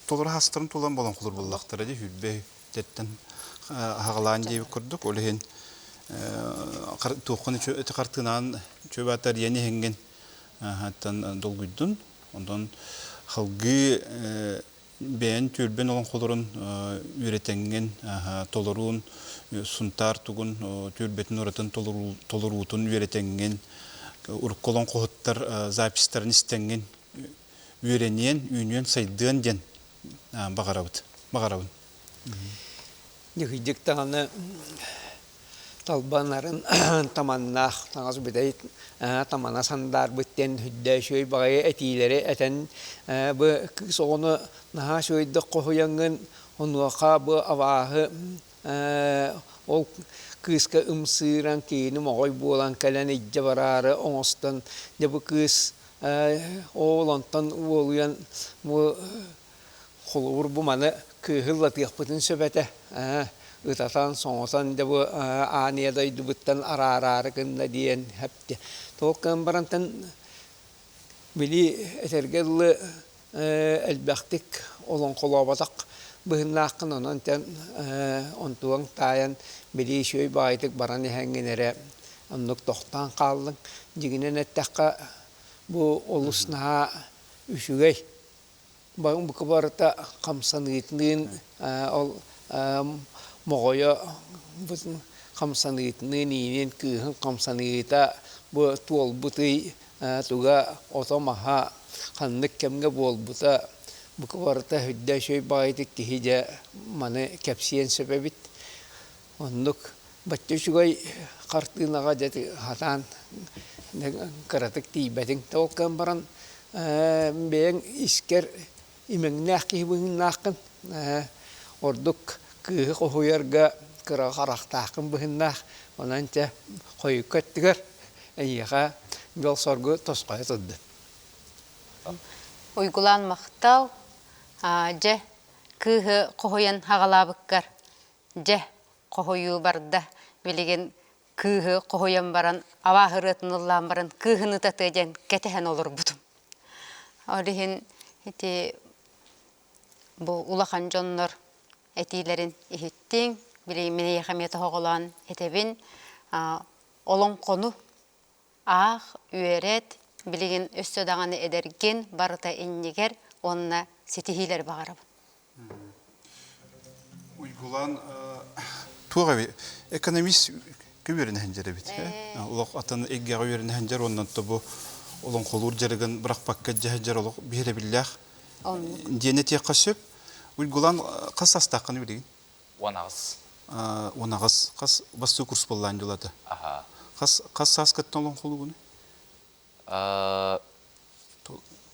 толору хастарын тулан болоҥхолор буоллахтара дии хүрбэ тэттэн аһаҕалаан диэбит курдук. Ол иһин туоххун ити хартыынаан чүөбаатар иэн иһиҥҥин аттан долгуйдун. Онтон халгыы бэйэн түөлбэн олоҥхолорун үөрэтэҥҥин толоруун Сунтаар тугун түөлбэтин уратын толоруутун үөрэтэҥҥин урукку олоҥхоһуттар записьтарын истэҥҥин үөрэниэн, үүнүөн, сайдыан диэн баҕарабыт, баҕарабын. Дьыһыйдык даҕаны талбанарын таманнаах таҥас бүтэй тамана сандаарбыт диэн үрдээ үчүгэй баҕайы этиилэри этэн бу кыыс оҕону наһаа үчүгэйдик хоһуйаҥҥын онуоха бу абааһы ол кыыска ымсыыран киһини моҕой буолан кэлэн илдьэ бараары оҥостон дьэ бу кыыс ол онтон уолуйан бу Холобур, бу маны кыыһы ыллатыахпытын сөп этэ. Ытатан, соҥотон дьэ бу аан ийэ дойдубуттан араараары гынна диэн эптэ. Туох гынан барантан били этэргэ дылы элбэхтик олоҥхолооботох быһыннааххын онон тэн онтуоҥ таайан били үчүгэй баҕайытык баран иһэҥҥин эрэ оннук тохтоон хааллыҥ. Дьиҥинэн эттэххэ бу олус наһаа үчүгэй Бука барыта хамсаныытыныын ол моҕойо хамсаныытыныын иинин кыыһын хамсаныыта бу туолбут ый туга ото-маһа ханнык кэмҥэ буолбута бука барыта үрдэ үчүгэй баҕайытык киһи дьэ маны кэпсиэн сөп эбит. Оннук бачча үчүгэй хартыынаҕа дьэ сатаан кыратык тиийбэтиҥ. Ол гынан баран бэйэҥ искэр имэҥнээх киһи быһыылааххын. Ордук кыыһы хоһуйарга кыра харахтааххын быһыылаах. Онон чэ хойукка өттүгэр эйиэхэ дьол-соргу тосхойо турдун. Уйгулаан махтал, дьэ кыыһы хоһуйан аҕалаабыккар Дьэ, хоһуйуу барда. Билигин кыыһы хоһуйан баран, абааһырыатын ыллаан баран кыыһын ытатыа диэн кэтэһэн олорбутум. Ол иһин ити бу улахан дьоннор этиилэрин иһиттиҥ, билигин мин эйиэхэ эмиэ тоһоҕолоон этэбин. Олоҥхону аах, үөрэт, билигин өссө даҕаны эдэргин, барыта иннигэр уонна ситиһиилэри баҕарабын. Уйгулаан туох эби экономист үөрэнэһин дьэр эбит. Олох атын эйгэҕэ үөрэнэһин дьэр оннон тобу олоҥхолуур дьарыгын бырахпакка дьэһэ олох биһирэбиллээх диэн этиэххэ сөп. Уйгулаан хас састааххын билигин? 18. 18. Хас бастыы курс буоллаан дьулата? Аха. Хас хас сааскыттан олоҥхолуугун?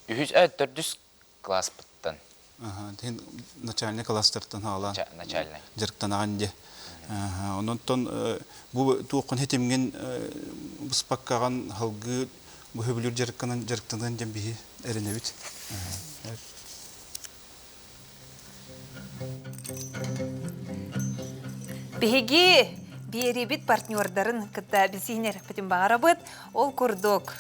Үһүс, төрдүс класспыттан. Тин начальный класстартан хаалаан Начальный. дьарыктанаҕын дии. Онон бу туоххун хитимҥин быспаккаҕын халгыы бу хөбүлүүр дьарыкканан дьарыктаныан диэн биһи эрэнэбит. Биһиги Биэрибит партнердарын кытта билсиһиннэриэхпитин баҕарабыт. Ол курдук.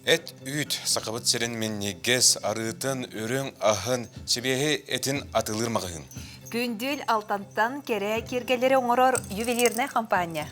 Эт үүт Сахабыт сирин минньигэс арыытын, үрүҥ аһын, сибиэһи этин атыылыыр маҕаһыын. Күндүл Алтантан кэрэ киэргэллэри оҥорор ювелирнай компания.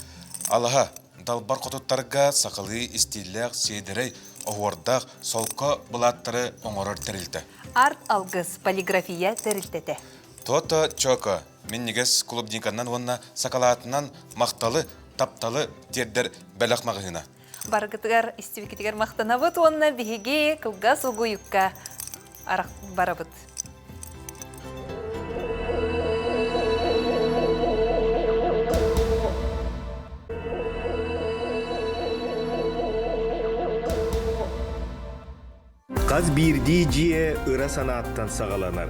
Алаһа, далбар хотуттарга сахалыы истииллээх сиэдэрэй, оһуордаах солко былааттары оҥорор тэрилтэ. Арт Алгыс полиграфия тэрилтэтэ. Тото Чоко минньигэс клубниканан уонна сакалаатынан махталы, тапталы тиэрдэр бэлэх маҕаһыына. Барыгытыгар истибикитигэр махтанабыт уонна биһиги кылгас угуйукка барабыт. Хас биирдии дьиэ ыра санааттан саҕаланар.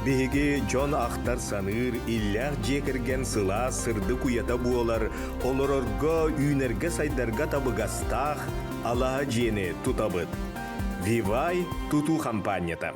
Биһиги дьон ахтар-саныыр, иллээх дьиэ кэргэн сылаас, сырдык уйата буолар, олорорго, үүнэргэ-сайдарга табыгастаах алаһа дьиэни тутабыт. Вивай тутуу хампаанньата.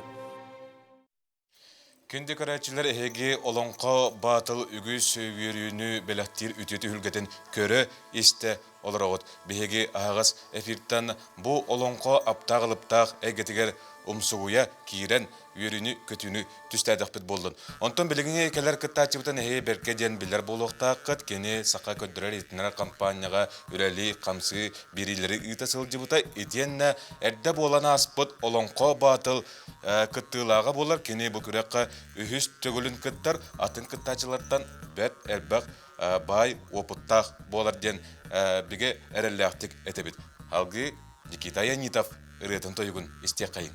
Күндү көрөөччүлэр эһиги Олоҥхо Баатыл үгүс үөрүүнү бэлэхтиир үтүө түһүлгэтин көрө-истэ олороҕут. Биһиги аһаҕас эфиртэн бу олоҥхо аптаах-алыптаах эйгэтигэр умсугуйа киирэн үөрүүнү-көтүүнү түстээтэхпит буоллун. Онтон билигин кэлэр кыттааччыбытын эһиги бэркэ диэн билэр буолуохтааххыт. Кини саха көрдөрөр-иһитиннэрэр хампаанньаҕа үлэлии, хамсыы биэриилэри ыыта сылдьыбыта. Итиэннэ эрдэ буолан ааспыт Олоҥхо Баатыл кыттыылааҕа буолар. Кини бу күрэххэ үһүс төгүлүн кыттар, атын кыттааччылартан бэрт элбэх баай уопуттаах буолар диэн бигэ эрэллээхтик этэбит. Алгыы Никита Аянитов ырыатын-тойугун истиэххэйиҥ.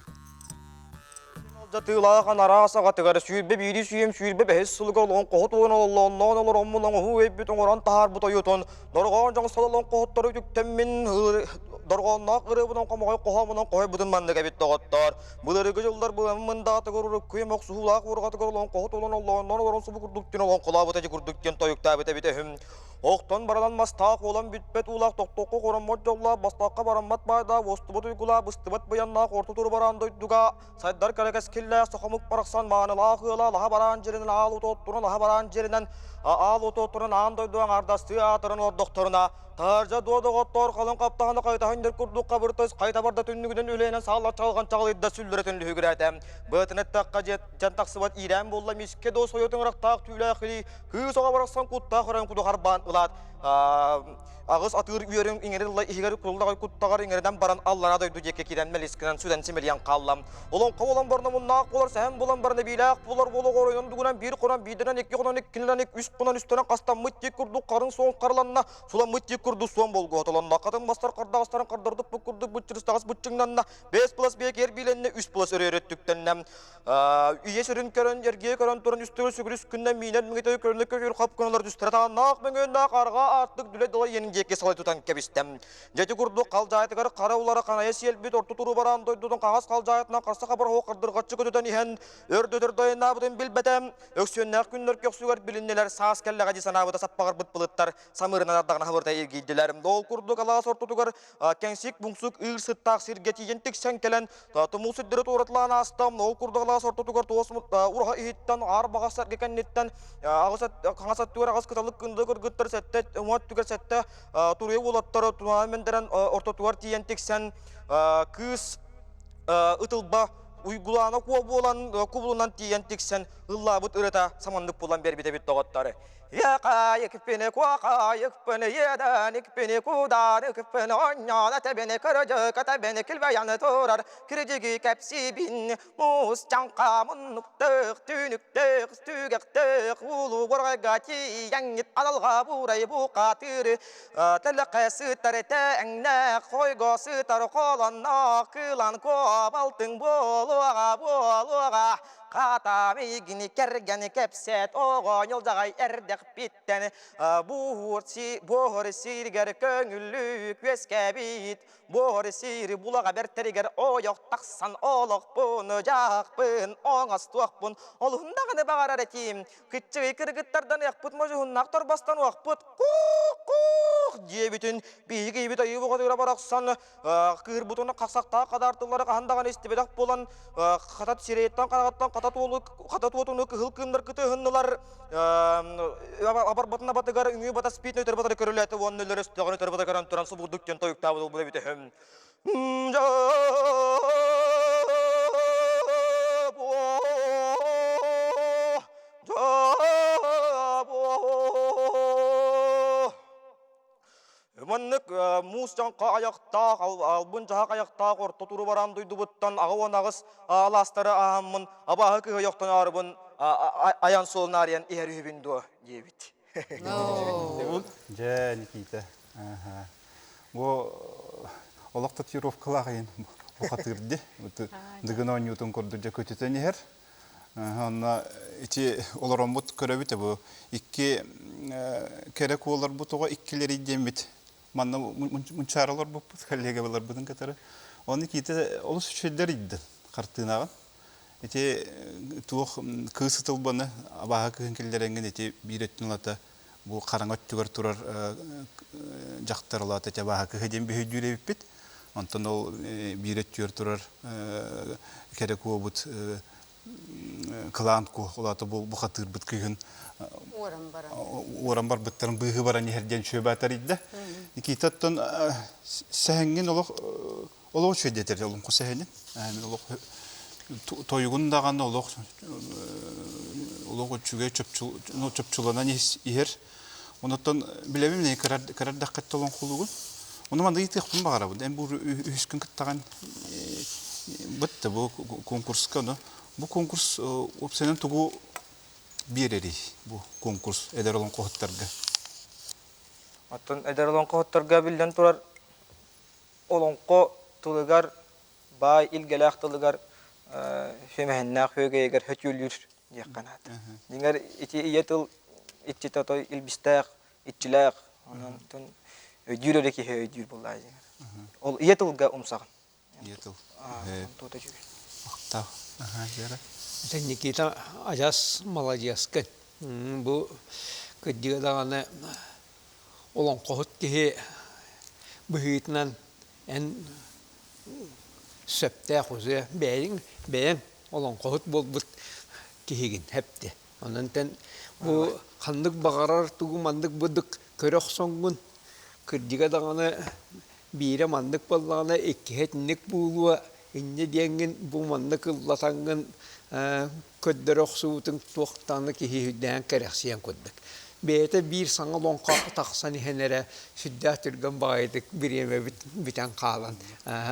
Алдьатыылаах анараа саҕатыгар 21 сүүм 25 сылыгар олоҥхоһут уон ололлоонноон олороммун оҥоһуу өйбүт оҥорон таһаарбыт ойутун дорҕоон дьоҥсол олоҥхоһуттары үтүктэммин дорҕоонноох ырыабынан хомоҕой хоһоомунан хоһуйбутун маннык эбит доҕоттоор. Былыргы дьыллар мындаатыгар уруккуйум охсуһуулаах уурҕатыгар олоҥхоһут уолан оллоонноон олорон субу курдук диэн олоҥхолообут эти курдук диэн тойуктаабыт эбит өһүм. Охтон баранан мастаах уолан бүппэт уулаах тохтооххо хороммот дьоллоох бастаахха бараммат баайдаах уостубат уйгулаах быстыбат быйаннаах орто туру бараан дойдуга сайдар кэрэ кэскиллээх сохомук барахсан маанылаах ыала лаһа бараан дьиринэн аал утуоттуран лаһа бараан дьиринэн аал утуоттуран аан дойду аҥаардастыы аатыран олордохторуна таһырдьа дуо доҕоттоор халыҥ хаптаһыны хайытаһын дэр курдук хабыртыс хайта барда түннүгүнэн үлэйинэн сааллар чаҕылҕан чаҕылыйда сүллэрэ түнлүһүгүрээтэ быатын эттэххэ дьиэттэн тахсыбат иирээн буолла мискэ доо сойотун ырахтаах түүлээх илии Кыыс оҕо барахсан куттаах өрөн куду харбаан ылаат, аҕыс атыыр үөрүн иҥэрин ыла иһигэр куллаҕай куттаҕар иҥэринэн баран аллараа дойду диэки киирэн мэлискинэн сүтэн симэлийэн хаалла. Олоҥхо буолан баран омуннаах буолар, сэһэн буолан баран эбиилээх буолар буола оройунан дугунан биир хонон биирдэнэн икки хонон иккинэн үс хонон үстэнэн хастаммыт тиик курдук харын суон харыланна, суламмыт тиик курдук суон болгуоталанна, хатын мастар хардаҕастарын хардардыппыт курдук быччырыстаҕас быччыҥнанна, бэс плас биэкэр биилэннэ, үс плас өрөөрө өттүктэннэ. Ийэ сүрүн көрөн, эргийэ көрөн туран үстүгүл сүгүрүс күннэн миинэн миҥэтэй көрүнэ көтүр хап гыналар түстэрэ тааннаах мөҥүөннээх арҕаа аартык дүлэ дала иэнин диэки салай тутан кэбистэм. Дьэти курдук халдьаайытыгар хара улара ханайа сиэлбит орто туруу бараан дойдутун хаҥас халдьаайытынан харса хабар оһох хардырҕаччы көтүтэн иһэн өр-дөтөр дайыннаабытын билбэтэ. Өксүөннээх күннэр көхсүгэр билиннилэр саас кэллэҕэ дии санаабыта саппаҕырбыт былыттар самыырынан ардаҕына хабырта эргийдилэр. Ол курдук алаас ортотугар кэҥсик буҥсук ыыр сыттаах сиргэ тиийэн тиксэн кэлэн Тумул сирдэри туоратылаан аастам, ол курдук алаас ортотугар туос ураһа иһиттэн, аар баҕас сэргэ кэнниттэн аҕыс хаҥас өттүгэр аҕыс кыталык кынды кыргыттар сэттэ уҥа өттүгэр сэттэ туруйа уолаттары тунаан мендэрэн ортотугар тиийэн тиксэн кыыс ытылба уйгулаана куо буолан кубулунан тиийэн тиксэн ыллаабыт ырыта саманнык булан биэрбит эбит доҕоттор. Якайыкпын, куохайыкпын, иэдэникпин, кударыкпын, онньоон этэбин, кырдьык этэбин, килбэйэн турар кирдьиги кэпсиибин, муус чаҥха муннуктаах, түүнүктээх, түгэхтээх, улуу бурайга тиийэҥҥит аналга буурай бухатыыр, тэлэхэ сытар тэҥнээх, хойго сытар холонноох, кылан куобалтыҥ буолуоҕа, буолуоҕа, Хата миигини кэргэни кэпсэт оҕо ньылдьаҕай эрдэхпиттэн буоһур сиригэр көҥүллүк үөскээбит буоһур сири булаҕа бэртэригэр ойох тахсан олохпун дьаһахпын оҥостуохпун олуһун даҕаны баҕарар этим кыччыгый кыргыттардан ыахпыт модьуһуннаах торбостоnuохпут куух-куух диэбитин биһиги айыы боҕотугар барахсан Кыырбытын хахсахтаах хадаартыллары хаһан даҕаны истибэтэх буолан, хатат сирэйиттэн хараҕыттан хата. хата туотуну кыһыл кыымнар кытыһыннылар абарбатын абатыгар үҥүү батас пиитин өтөр батары көрүлээтэ уонна өлөр өстөҕүн өтөр батары көрөн туран субурдук диэн тойуктаабыт ылбыт эбитэ Маннык муус дьаҥха айахтаах, албын дьаһах айахтаах орто туру баран дойдубуттан 88 алаастары ааһаммын абааһы кыһа ойохтон аарыбын айан суолун аарыйан иһэр үһүбүн дуо диэбит. Дьэ, Никита. Бу олох татуировкалаах иһин бухатыырды. Дыгын оонньуутун курдук дьэ көтүтэн иһэр. Онно ити олороммут көрөбүт бу икки кэрэ куоларбыт оҕо иккилэри диэммит манна мунчаара олорбуппут коллегаларбытын кытары. Оны Никита олус үчүгэйдэр ыйды хартыынаҕын. Ити туох кыыс ытылбаны абааһы кыһын киллэрэҥҥин ити биир өттүн ылата бу хараҥа өттүгэр турар дьахтар улаата абааһы кыһа диэн бүһүйдүүр эбиппит. Онтон ол биир өттүгэр турар кэрэ куобут кылаан куо улаата бу бухатыырбыт кыыһын уоран барбыттарын быыһы баран иһэр диэн сүөбэ тарыйда. Никитаттан сэһэҥҥин олох олох үчүгэйдэтэр олоҥхо сэһэнин. Мин олох тойугун даҕаны олох олох үчүгэй чопчуланан иһэр. Онуттан билэбин мин кырардаххыт олоҥхолугун. Ону манна ыйытыахпын баҕарабын. Эн бу үһүс күн кыттаҕын бытта бу конкурска ону бу конкурс уопсайынан тугу биэрэрий бу конкурс эдэр олоҥхоһуттарга? Оттон эдэр олоҥхоһуттарга биллэн турар олоҥхо тылыгар баай илгэлээх тылыгар сүмэһиннээх үөгэйигэр хөтүөлүүр диэххэ наада. Дьиҥэр ити ийэ тыл иччитэ отой илбистээх, иччилээх, онон өйдүүр эрэ киһи өйдүүр буоллаа дьиҥэр. Ол ийэ тылга умсаҕын. Ийэ тыл. Махтал. Никита адьас маладьыаскын. Бу кырдьыга даҕаны олоҥхоһут киһи быһыытынан эн сөптөөх уже бэйэҥ бэйэҥ олоҥхоһут буолбут киһигин хэпти. Онон тэн бу ханнык баҕарар тугу маннык быдык көрө охсоҥҥун кырдьыга даҕаны биирэ маннык буоллаҕына иккиһэ итинник буолуо инньэ диэҥҥин бу маннык ыллатаҥҥын көрдөрө охсубутуҥ туох даҕаны киһи үрдээн кэрэхсиэн курдук. Бэйэтэ биир саҥа олоҥхо тахсан иһэн эрэ сүрдээх түргэн баҕайытык бириэмэбит бүтэн хаалан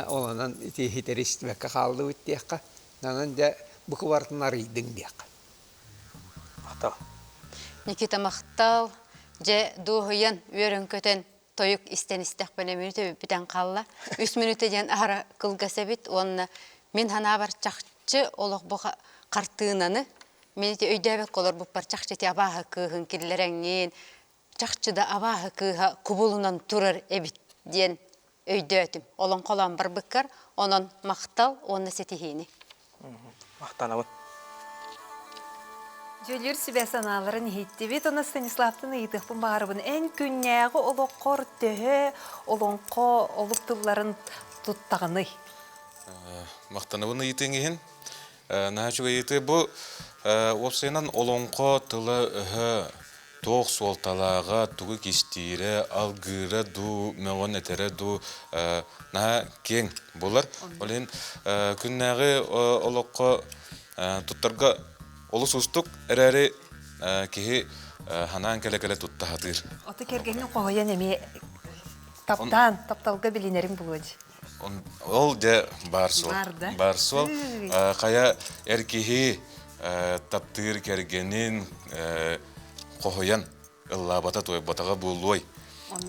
онон ити иһитэри истибэккэ хааллыбыт диэххэ. Онон дьэ бу кыбартын арыйдыҥ диэххэ. Махтал. Никита махтал. Дьэ дуоһуйан, үөрэн-көтөн тойук истэн истэхпинэ мүнүүтэ бүтэн хаалла. Үс мүнүүтэ диэн аһара кылгас эбит уонна мин санаабар чахчы олох бу хартыынаны мин ити өйдөөбөккө олорбуппар чахчы ити абааһы кыыһын киллэрэҥҥин чахчы да абааһы кыыһа кубулунан турар эбит диэн өйдөөтүм. Олоҥхолоон барбыккар онон махтал уонна ситиһиини. Махтанабын. Дьөлүр сүбэ санааларын иһиттибит. Оны Станиславтан ыйытыахпын баҕарабын. Эн күннээҕи олоххор төһө олоҥхо олук тылларын туттаҕыный? Махтанабын ыйытыаҥ иһин. Наһаа үчүгэй ыйытыы. Бу уопсайынан олоҥхо тыла-өһө туох суолталааҕа, тугу кистиирэ, алгыыра дуу, мөҕөн этэрэ дуу наһаа киэҥ буолар. Ол иһин күннээҕи олоххо туттарга олус уустук эрээри киһи ханаан кэлэ-кэлэ тутта сатыыр. Ото кэргэҥҥин хоһуйан эмиэ таптаан, тапталга билинэриҥ буолуо дии. Ол дьэ баар суол. Баар суол. Хайа эр киһи таптыыр кэргэнин хоһуйан ыллаабата туойбатаҕа буолуой.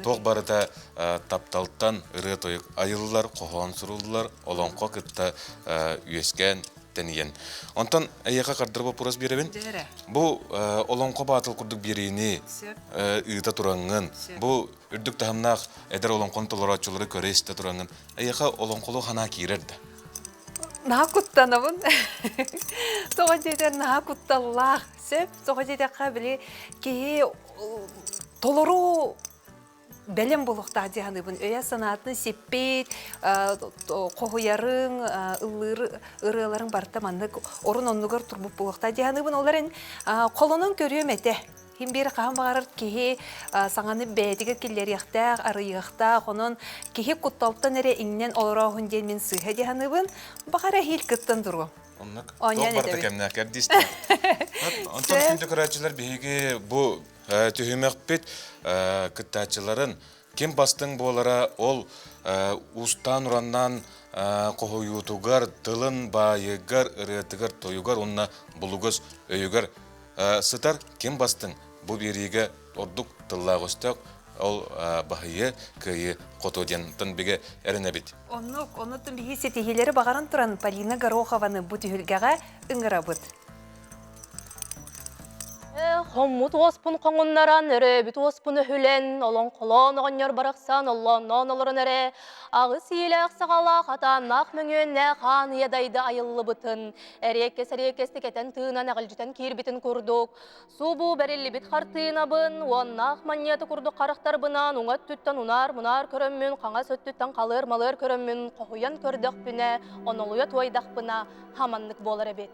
Туох барыта тапталтан ырыа-тойук айыллар, хоһоон суруллар, олоҥхо кытта үөскээн тэнийэн. Онтон эйиэхэ хардыр боппуруос биэрэбин. Бу олоҥхо баатыл курдук биэриини ыыта тураҥҥын, бу үрдүк таһымнаах эдэр олоҥхону толорооччулары көрө-истэ тураҥҥын, эйиэхэ олоҥхолуу санаа киирэр да? Наһаа куттанабын. Тоҕо диэтэр наһаа кутталлаах. Сөп, тоҕо диэтэххэ, били киһи толору бэлэм буолуохтаах дии саныыбын. Өйө санаатын сиппит, хоһуйарыҥ, ыллыыр ырыаларыҥ барыта маннык орун оннугар турбут буолуохтаах дии саныыбын. Ол эрэн холонон көрүөм этэ. Ким биир хаһан баҕарар киһи саҥаны бэйэтигэр киллэриэхтээх, арыйыахтаах. Онон киһи кутталтан эрэ иҥнэн олорооһун диэн мин сыыһа дии саныыбын. Баҕар эһиил кыттан туруом. Оннук. Туох барыта кэмнээх кэрдиистээх. Онтон күндү көрөөччүлэр биһиги бу түһүмэхпит кыттааччыларын ким бастыҥ буолара ол уустаан-ураннаан хоһуйуутугар, тылын баайыгар, ырыатыгар, тойугар уонна булугас өйүгэр сытар ким бастыҥ бу биэриигэ ордук тыллаах өстөөх ол баһыйы кыайы хоту диэн бигэ эрэнэбит. Оннук, оннуттан биһи ситиһиилэри баҕаран туран Полина Горохованы бу түһүлгэҕэ ыҥырабыт. Хоммут уоспун хоҥуннаран, өрөөбүт уоспун өһүлэн, олоҥхолоон оҕонньор барахсан оллоонноон олорон эрэ, аҕыс иилээх саҕалаах атааннаах мөҥүөннээх аан ийэ дайды айыллыбытын, эриэккэс-эриэккэстик этэн-тыынан эҕилдьитэн киирбитин курдук, субу бэриллибит хартыынабын уоннаах манньыаты курдук харахтарбынан уҥа өттүттэн унаар-мунаар көрөммүн, хаҥас өттүттэн халыар-малыар көрөммүн хоһуйан көрдөхпүнэ, онолуйа туойдахпына, хаманнык буолар эбит.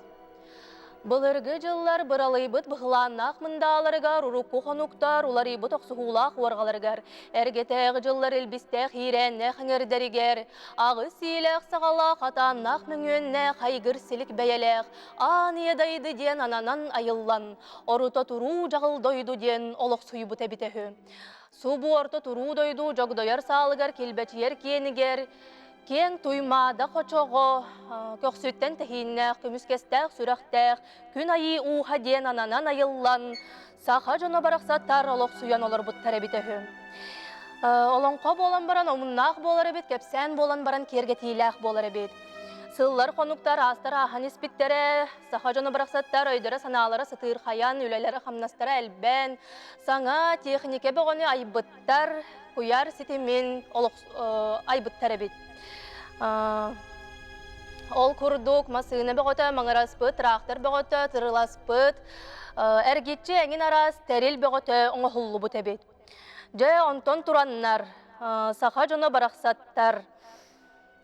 Былыргы дьыллар быралыйбыт быһылааннаах мындааларыгар, урукку хонуктар уларыйбыт охсуһуулаах уорҕаларыгар, эргэтээҕи дьыллар илбистээх иирээннээх эҥэрдэригэр, аҕыс иилээх саҕалаах атааннаах мөҥүөннээх айгыр силик бэйэлээх аан ийэ дайды диэн ананан айыллан, орута туруу дьаҕыл дойду диэн олохсуйбут эбитэ үһү. Субу орто туруу дойду дьогдойор саалыгар килбэчийэр киэнигэр Киэҥ Туймаада хочоҕо көхсүттэн тэһииннээх, көмүскэстээх сүрэхтээх Күн Айыы ууһа диэн ананан айыллан, саха дьоно барахсаттар олохсуйан олорбуттар эбитэ үһү. Олоҥхо буолан баран омуннаах буолар эбит, кэпсээн буолан баран киэргэтиилээх буолар эбит. Сыллар-хонуктар аастар ааһан испиттэрэ, саха дьоно барахсаттар өйдөрө-санаалара сытыырхайан, үлэлэрэ-хамнастара элбээн, саҥа техникэ бөҕөнү айбыттар, куйаар ситимин олох айбыттар эбит. Ол курдук массыына бөҕөтө маҥыраспыт, трактор бөҕөтө тырыласпыт, эргиччи эҥин араас тэрил бөҕөтө оҥоһуллубут эбит. Дьэ, онтон тураннар, саха дьоно барахсаттар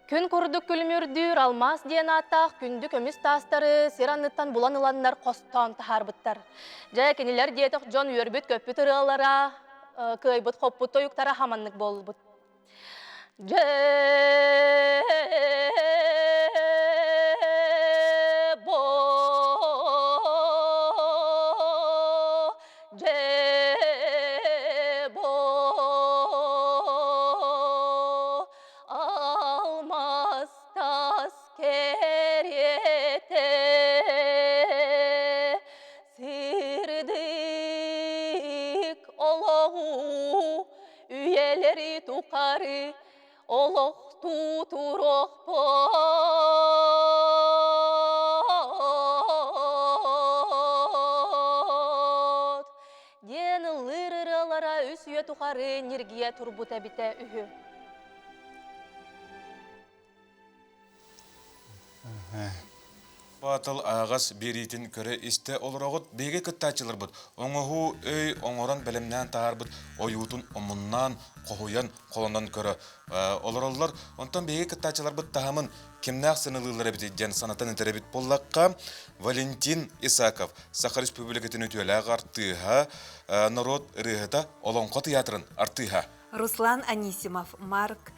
Күн курдук күлүмүрдүүр алмаас диэн ааттаах күндү көмүс таастары сир анныттан булан ыланнар хостоон таһаарбыттар. Дьэ, кинилэр диэтэх дьон үөрбүт-көппүт ырыалара, кыайбыт-хоппут тойуктара хаманнык буолбут. Дьэ, бо, дьэ, бо, Алмаз тас кэриэтэ сырдык олоҕу үйэлэри тухары олохтуу туруохпут диэн ыллыыр ырыалара үс үйэ тухары ньиргийэ турбута эбитэ үһү. Баатыл ааҕас биэриитин көрө-истэ олороҕут. Биһиги кыттааччыларбыт оҥоһуу өй оҥорон бэлэмнээн таһаарбыт ойуутун омуннаан, хоһуйан, холонон көрө олороллор. Онтон биһиги кыттааччыларбыт таһымын кимнээх сыаналыыллар эбитий диэн санатан этэр эбит буоллахха, Валентин Исаков, Саха Республикатын үтүөлээх артыыһа, норуот ырыаһыта, Олоҥхо тыйаатырын артыыһа. Руслан Анисимов, Марк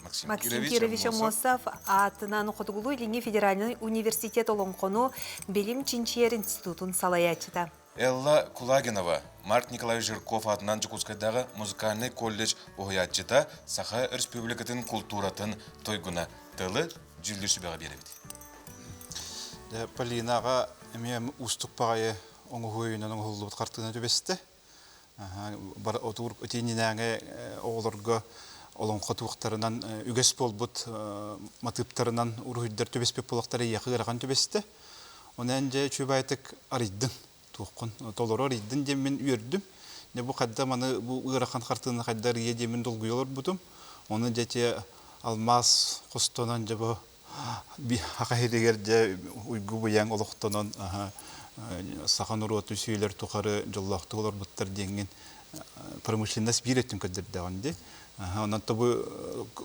Максим, Максим Кирович Аммосов аатынан Хотугулуу-Илиҥҥи федеральнай университет олоҥхону билим чинчийэр институтун салайааччыта. Элла Кулагинова, Марк Николаевич Жирков аатынан Дьокуускайдааҕы музыкальнай колледж уһуйааччыта, Саха Өрөспүүбүлүкэтин култууратын туйгуна. Тылы дьүүллүүр сүбэҕэ биэрэбит. Полинаҕа эмиэ уустук баҕайы оҥоһуу өйүнэн оҥоһуллубут хартыына түбэстэ. Отуур итиининээҥи оҕолорго олоҥхо туохтарынан үгэс буолбут матыыптарынан уруһуйдар түбэспит буолахтара эйиэхэ ыарахан түбэстэ. Онон дьэ үчүгэйдик арыйдын туоххун толору арыйдын диэммин үөрдүм. Дьэ бу хайда маны бу ыарахан хартыына хайда арыйа диэммин долгуйа олорбутум. Ону дьэ ити алмаас хостонон дьэ бу Саха сиригэр дьэ уйгу-быйаҥ олохтонон саха норуотун сүөлэр тухары дьоллоохтук олорбуттар диэҥҥин. промышленность биир өттүн көрдөрдөҕүн дии. Онон тобу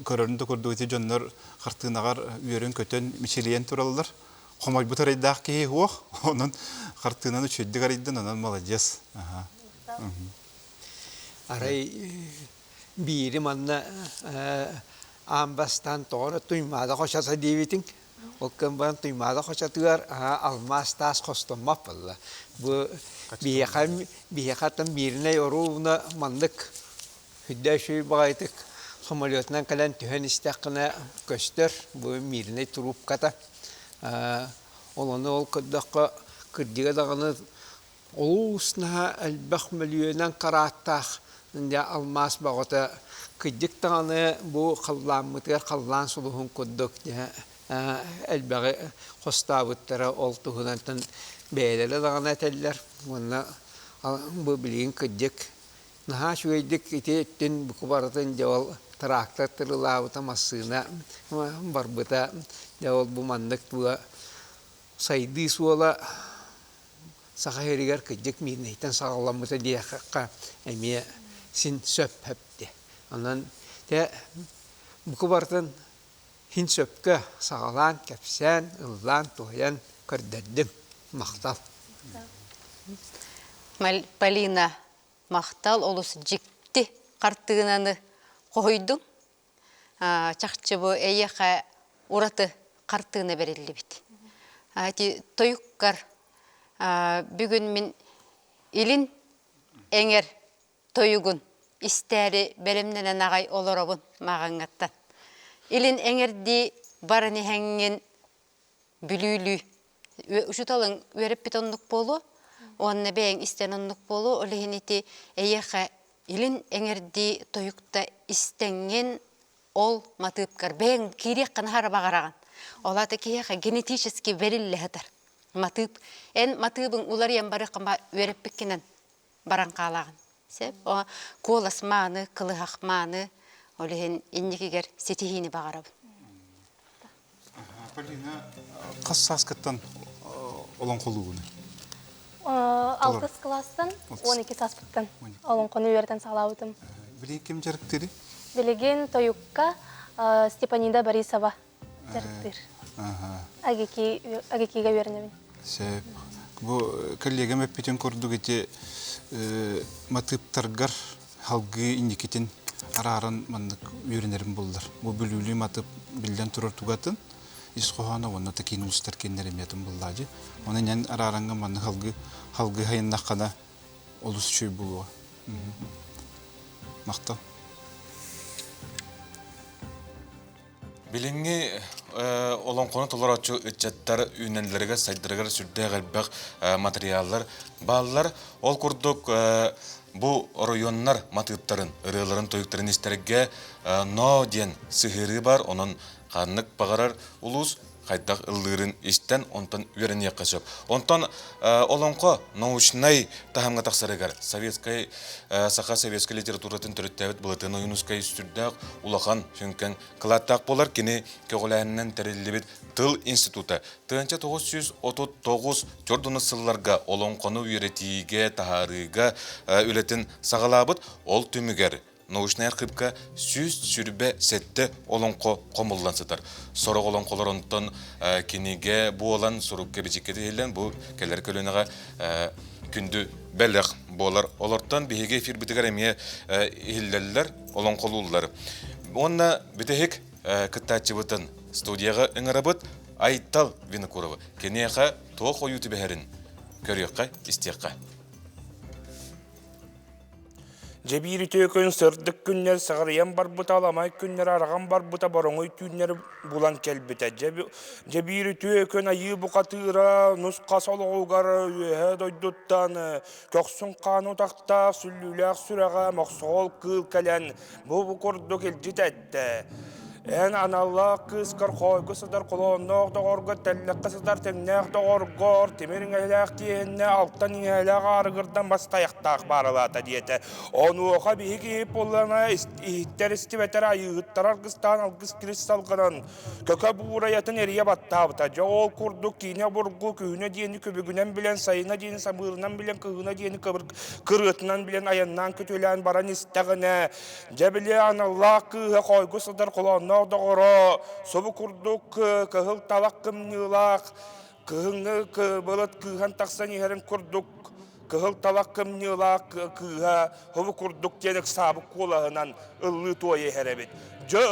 көрөрүн да курдук ити дьоннор хартыынаҕар үөрэн-көтөн мичилийэн тураллар. Хомойбут арайдаах киһи суох. Онон хартыынаны үчүгэйдик арыйдын, онон маладьыас. Арай биири манна аан бастаан тоҕо эрэ Туймаада хочото диэбитиҥ. Ол кэн баран Туймаада хочотугар алмаас таас хостоммот буолла. Бу биһиэхэ биһиэхэ мииринэй оруобуна маннык үрдэ үчүгэй баҕайытык самолетунан кэлэн түһэн истэххинэ көстөр бу мииринэй трубката. Ол ону ол көрдөххө кырдьыга даҕаны олус наһаа элбэх мөлүйүөнэн карааттаах дьэ алмаас бөҕөтө кырдьык даҕаны бу халлааммытыгар халлаан сулуһун курдук дьэ элбэҕи хостообуттара ол туһунан бэйэлэрэ даҕаны этэллэр уонна бу билигин кырдьык наһаа үчүгэйдик ити өттүн бука барытын дьэ ол трактор тырылаабыта массыына барбыта дьэ ол бу маннык туга сайдыы суола Саха сиригэр кырдьык Миирнэйтэн саҕаламмыта диэххэ эмиэ син сөп эбит. Онон те бука барытын син сөпкө саҕалаан, кэпсээн, ыллаан-туойан көрдөрдүм. Махтал. Полина, махтал олус дьикти хартыынаны хоһуйдуҥ. Чахчы бу эйиэхэ ураты хартыына бэриллибит. Ити тойуккар бүгүн мин илин эҥэр тойугун истээри бэлэмнэнэн аҕай олоробун мааҕыҥҥаттан. Илин эҥэрдии баран иһэҥҥин бүлүүлүү. Учуталыҥ үөрэппит оннук буолуо уонна бэйэҥ истэн оннук буолуо. Ол иһин ити эйиэхэ илин эҥэрдии тойукта истэҥҥин ол матыыпкар бэйэҥ киириэххин аһара баҕараҕын. Ол аата киһиэхэ генетически бэриллэ сытар матыып. Эн матыыбыҥ уларыйан барыаххын үөрэппиккинэн баран хаалаҕын. Сөп. Куолас мааны, кылыһах мааны, ол иһин инникигэр ситиһиини баҕарабын. Полина, хас сааскыттан олоҥхолуугунуй? Алтыс кылаастан, 12 сааспыттан олоҥхону үөрэтэн саҕалаабытым. Билигин ким дьарыктыырый? Билигин тойукка Степанида Борисова дьарыктыыр. АГИКИга үөрэнэбин. Сөп. Бу коллегам эппитин курдук ити матыыптаргар халгыы инникитин арааран маннык үөрэнэрим буллар. Бу бүлүүлүү матып биллэн турар тугатын ис хоһооно уонна такин уустар кинилэр эмиэтин буллаажы. Оны нэн арааранга маннык халгы халгы хайыннаххана олус үчүгэй булуо. Махтал. Билиҥҥи олоҥхону толорооччу ыччаттар үүнэллэригэр, сайдарыгар сүрдээх элбэх материаллар бааллар. Ол курдук бу оройуоннар матыыптарын, ырыаларын, тойуктарын истэргэ «Но» диэн сыһыарыы бар, онон ханнык баҕарар улуус хайдах ыллыырын истэн, онтон үөрэниэххэ сөп. Онтон олоҥхо научнай таһымҥа тахсарыгар советскай саха советскай литературатын төрүттээбит Былатыан Ойуунускай сүрдээх улахан сүҥкэн кылааттаах буолар. Кини көҕүлээһининэн тэриллибит тыл института 1939 чордунус сылларга олоҥхону үөрэтиигэ, таһаарыыга үлэтин саҕалаабыт. Ол түмүгэр научнай архыыпка 127 олоҥхо хомуллан сытар. Сорох олоҥхолор онтон кинигэ буолан сурукка-бичиккэ тиһиллэн бу кэлэр көлүөнэҕэ күндү бэлэх буолар. Олортон биһиги эфирбитигэр эмиэ иһиллэллэр, олоҥхолууллар. Уонна бүтэһик кыттааччыбытын студияҕа ыҥырабыт Айтал Винокуровы. Киниэхэ туох ойуу түбэһэрин көрүөххэ, истиэххэ. Дьэбиир үтүө күн сырдык күннэр саҕарыйан барбыта, аламай күннэр араҕан барбыта, бороҥуй түүннэр булан кэлбитэ. Дьэбиир үтүө күн айыы бухатыыра нус-хас олоҕугар үөһэ дойдуттан көхсүн хаан утахтаах, сүллүүлээх сүрэҕэ мохсоҕол кыыл кэлэн бу курдук илдьит эттэ. Эн аналлаах кыыскар хоойго сытар холоонноох доҕорго, тэллэххэ сытар тэҥнээх доҕоргор, тимир иҥэһэлээх тиэһиннэ, алтан иҥэһэлээх аарыгырдан мас тайахтаах бааралаата диэтэ. Онуоха биһиги буоллаҕына иһиттэр истибэтэр айыыһыттар аргыстаан алгыс кирис салҕанан, көкө буурайатын эрийэ баттаабыта. Дьэ ол курдук киинэ обургу күһүнэ диэни күбүгүнэн билэн, сайына диэни самыырынан билэн, кыһына диэни кырыатынан билэн айаннаан күтүөлээн баран истэҕинэ, Дьэ били аналлаах кыыһа хойгу сытар холоонноох доҕоро субу курдук кыһыл талах кымньыылаах кыһыҥҥы былыт кыыһан тахсан иһэрин курдук кыһыл талах кымньыылаах кыыһа субу курдук диэн ыксаабыт куолаһынан ыллыы туойа иһэр эбит. Дьэ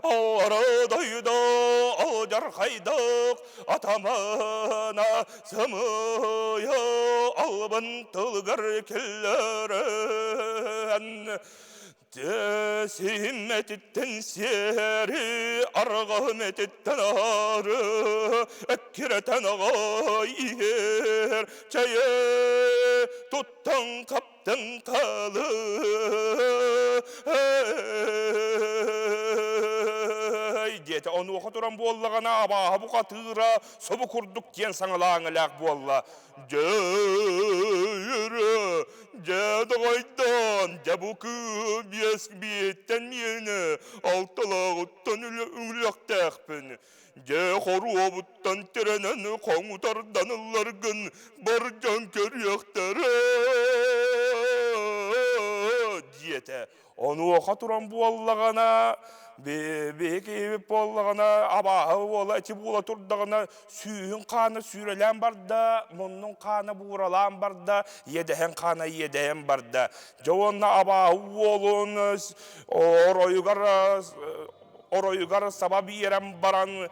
Ородойдо алдьархайдык атамана Сымыйа албын тылгар киллэрэн Сиһим этиттэн сиэри, арҕаһым этиттэн аһары, эккирэтэн аҕай иһэр, чэйэ туттан хаптан хаалы. Диэтэ онуоха туран буоллаҕына абааһы бухатыыра Собу курдук диэн саҥалааҥылаах буолла. Дьэ, дьэ, доҕойдоон, дьэ бу кыы биэс биэттэн миэнэ алталааҕыттан үҥүлүөхтээхпин. Дьэ, хоруобуттан тирэнэн хоҥутардан ылларгын бар дьон көрүөхтэрэ диэтэ. Онуоха туран буоллаҕына, биһиги буоллаҕына, абааһы уола ити буола турдаҕына, сүүһүн хаана сүүрэлээн барда, муннун хаана бууралаан барда, иэдэһин хаана иэдэйэн барда. Дьэ уонна абааһы уолун оройугар оройугар саба биэрэн баран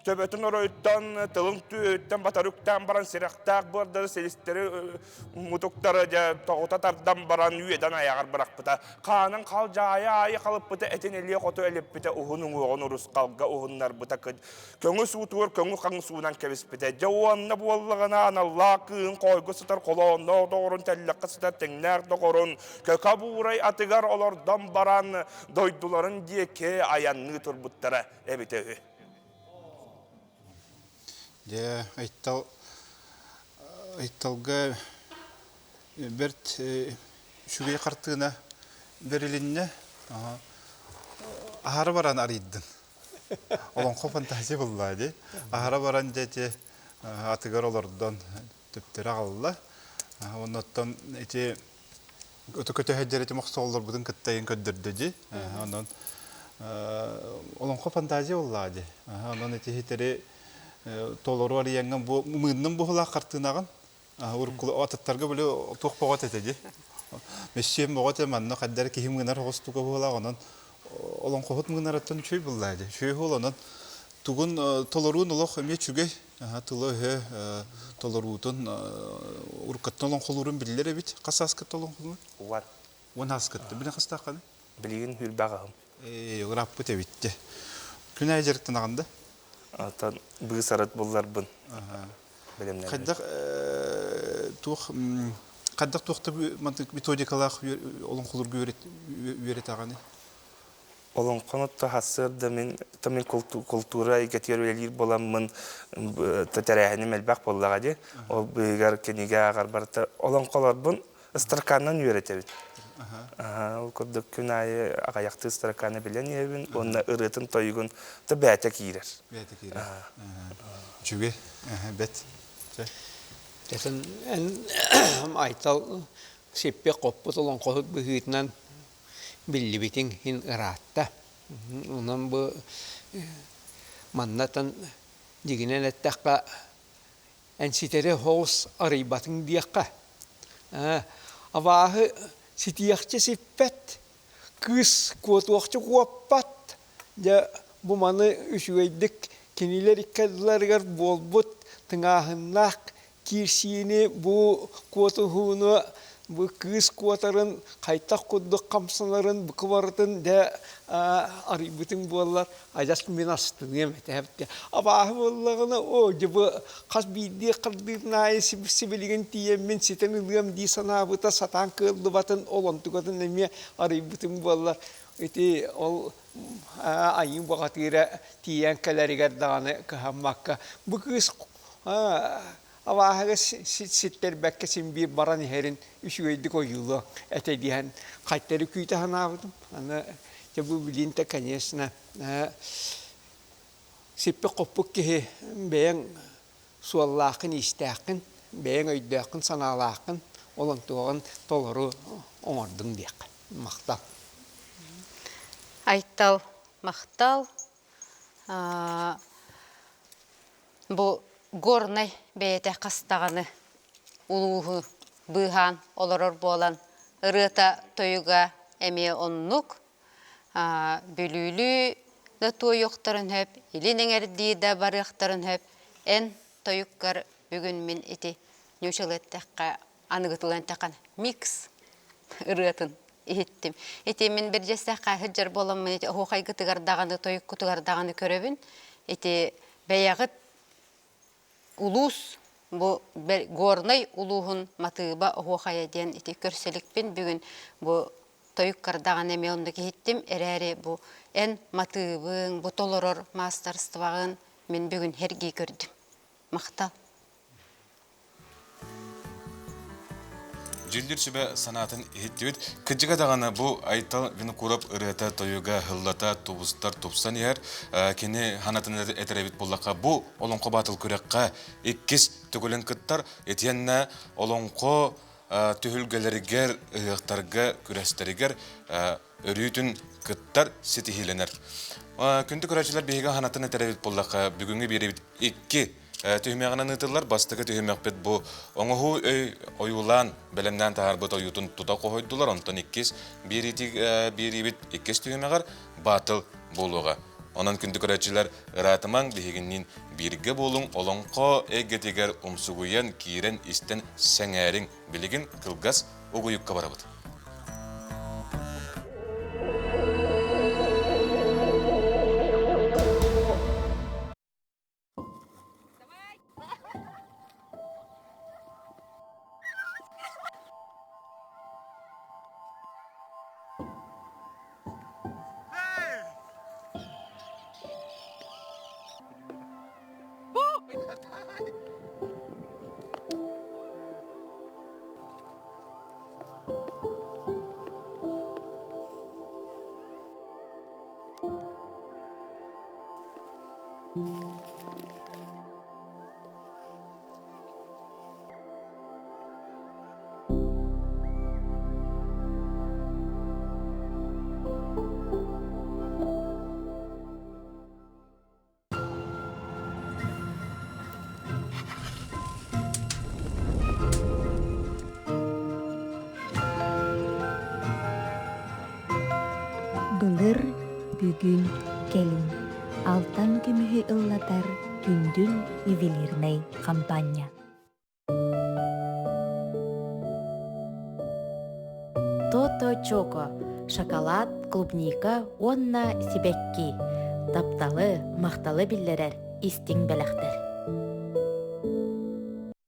төбөтүн оройуттан, тылын түөһүттэн батары үктээн баран сирэхтээх быардары, силистэри, мутуктары дьэ тоҕута тардан баран үөдэн айаҕар бырахпыта. Хаанын халдьаайы аайы халыппыта, этин илиэ хоту элиппитэ, уһун уҥуоҕун урусхалга уһуннарбыта, көҥү суутугар көҥү хаҥ суунан кэбиспитэ. Дьэ уонна буоллаҕына аналлаах кыыһын хоойго сытар холоонноох доҕорун, тэллэххэ сытар тэҥнээх доҕорун көкө буурай атыгар олордон баран дойдуларын диэки айанныы турбуттара эбитэ үһү. Дьэ, Айтал, Айталга бэрт үчүгэй хартыына бэрилиннэ. Аһара баран арыйдын. Олоҥхо фантазия булла дии. Аһара баран дьэ ити атыгар олордон төптөрө аҕалла. Оннуттан ити Өтө көтөһөйдер ити мохсоҕоллорбутун кытта ыйын көрдөрдө дии. Онон олоҥхо фантазия боллаа дии. Онон ити хитери толору арыйаҥҥын бу мыынным буһулаах хартыынаҕын урукку атыттарга били туох боҕот этэ дии. Мессиэн боҕот манна хаддар киһи мыынар оҕустуга буолаах онон олоҥхоһут мыынарыттан үчүгэй буллаа дии. Үчүгэй буол онон тугун толоруун олох эмиэ үчүгэй Тылы-өһө толоруутун уруккаттан олоҥхолуурун биллэр эбит. Хас сааскытта олоҥхолуур? Уон. Уон сааскытта. Билин хастааххыный? Билигин үрбэҕэһим. Ээ, ырааппыт эбит дьэ. Күн аайы дьарыктанаҕын да? Оттон быыс-арыт булларбын бэлэмнэнэбин. Хайдах туох хайдах туохта методикалаах олоҥхолуурга үөрэтэҕиний? Олоҥхону сарсыарда мин мин култуура эйгэтигэр үлэлиир буоламмын тэрээһиним элбэх буоллаҕа дии. Ол быыһыгар кинигэ ааҕар барыта олоҥхолорбун ыстаркаанынан үөрэтэбин. Ол курдук күн аайы аҕыйахтыы ыстаркааны билэн иһэбин уонна ырыатын-тойугун да бэйэтэ киирэр. Бэйэтэ киирэр. Үчүгэй. Бэт. Эн Айтал сиппит-хоппут олоҥхоһут быһыытынан биллибитиҥ иһин ыраатта. Онон бу маннатан дьигинэн эттэххэ, эн ситэри соҕус арыйбатыҥ диэххэ. Абааһы ситиэхчэ сиппэт, кыыс куотуохча куоппат. Дьэ, бу маны үчүгэйдик кинилэр икки ардыларыгар буолбут тыҥааһыннаах киирсиини бу куотуһууну Бу кыыс куотарын, хайтах курдук хамсанарын, бу кыбарытын дэ арыйбытыҥ буоллар, адьас мин астыныам этэ. Абааһы буоллаҕына, оо, дьэ бу хас биирдии хардыытын аайы сибилигин тиийэммин ситэн ылыам дии санаабыта сатаан кыаллыбатын, ол онтукатын эмиэ арыйбытым буоллар, ити ол айыы баҕатыыра тиийэн кэлэригэр даҕаны кыһаммакка бу кыыс абааһыга ситтэрбэккэ син биир баран иһэрин үчүгэйдик ойуулуо этэ диэн хайтары күүтэ санаабытым. Аны дьэ бу билиинтэ, конечно, сиппит-хоппут киһи бэйэҥ суоллааххын-иистээххин, бэйэҥ өйдөөххүн-санаалааххын, ол онтуоҕун толору оҥордуҥ диэххэ. Махтал. Айтал, махтал. Бу Горнай бэйэтэ хас даҕаны улууһу быыһаан олорор буолан, ырыата-тойуга эмиэ оннук. Бүлүүлүү да туойуохтарын сөп, илин эҥэрдии да барыахтарын сөп. Эн тойуккар бүгүн мин ити ньуучалыы эттэххэ, аныгытылан эттэххэ микс ырыатын иһиттим. Ити мин бирдьэстэххэ сылдьар буоламмын ити оһуохайгытыгар даҕаны, тойуккутугар даҕаны көрөбүн. Ити бэйэҕит улуус бу Горнай улууһун матыыба оһуохайа диэн ити көрсөлүкпүн бүгүн бу тойуккар даҕаны эмиэ оннук иһиттим эрээри бу эн матыыбыҥ, бу толорор маастарствоҕын мин бүгүн сэргии көрдүм. Махтал. Дьүүллүүр сүбэ санаатын иһиттибит. Кырдьыга даҕаны бу Айтал Винокуров ырыата тойуга һыллата тубустар тупсан иһэр. Кини ханатын этэр эбит буоллахха, бу Олоҥхо баатыл күрэххэ иккис төгүлүн кыттар. Итиэннэ Олоҥхо түһүлгэлэригэр, ыһыахтарга, күрэстэригэр өрүүтүн кыттар ситиһиилэнэр. Күндү көрөөччүлэр биһиги ханатын этэр эбит буоллахха, бүгүҥҥү биэриибит икки түһүмэҕинэн ыытыллар. Бастакы түһүмэхпит бу оҥоһуу өй ойуулаан, бэлэмнээн таһаарбыт ойуутун тута хоһуйдулар. Онтон иккис биэриибит иккис түһүмэҕэр баатыл буолуоҕа. Онон күндү көрөөччүлэр ыраатымаҥ, биһигинниин бииргэ буолуҥ, олоҥхо эйгэтигэр умсугуйан, киирэн, истэн сэҥээриҥ. Билигин кылгас угуйукка барабыт. Былыр, бүгүн, кэлин алтан көмүһү ыллатар Күндүл ювелирнай хампаанньа. Тото Чоко шоколад, клубника уонна сибэкки. Тапталы, махталы биллэрэр истиҥ бэлэхтэр.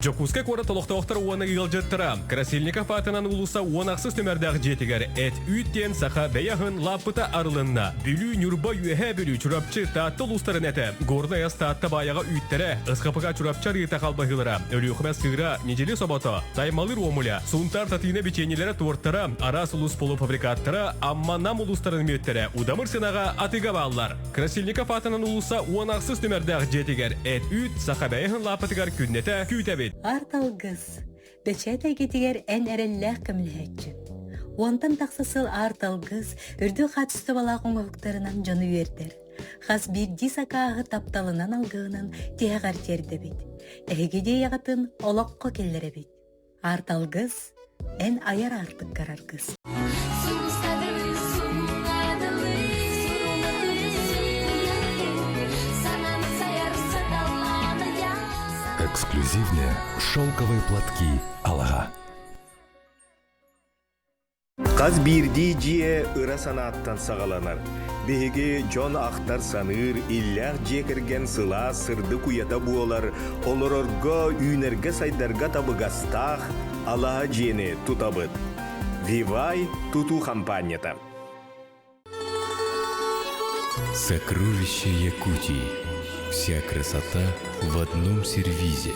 Дьокуускай куорат олохтоохтор уонна ыалдьыттара Красильников аатынан уулусса 16 нүмердээх дьиэтигэр эт-үүт диэн саха бэйэ аһын лааппыта арылынна. Бүлүү, Ньурба, Үөһээ Бүлүү, Чурапчы, Таатта улуустарын этэ, Горнай ас Таатта баайаҕа үүттэрэ, СХПК Чурапчы арыыта халбаһыылара, Өлүөхүмэ сыыра, Ньидьили собото, Таймалыыр уомуля, Сунтаар Татыына бичиэнньэлэрэ туортара, араас улуус полуфабрикаттара, Амма Нам улуустарын мүөттэрэ удамыр сыанаҕа атыыга бааллар. Красильников аатынан уулусса 16 нүмердээх дьиэтигэр эт-үүт саха бэйэ лааппытыгар күннэтэ күүтэбит. Арт алгыс, бэчээт эйгэтигэр эн эрэллээх көмөлөһөөччү. Уонтан тахса сыл арт алгыс үрдүк хаачыстыбалаах оҥоһуктарынан дьону үөрдэр. Хас биирдии сакааһы тапталынан алгыһынан тиһэҕэр тиэрдэбит. Эһиги идеяҕытын олоххо киллэрэбит. Арт алгыс, эн айар аартыккар аргыс. Эксклюзивные шелковые платки Алага. Хас биирдии дьиэ ыра санааттан саҕаланар. Биһиги дьон ахтар-саныыр, иллээх дьиэ кэргэн сылаас, сырдык уйата буолар, олорорго, үүнэргэ-сайдарга табыгастаах алаһа дьиэни тутабыт. Вивай тутуу хампаанньата. Сокровища Якутии. Вся красота в одном сервизе.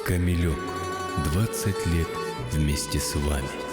Камелек. 20 лет вместе с вами.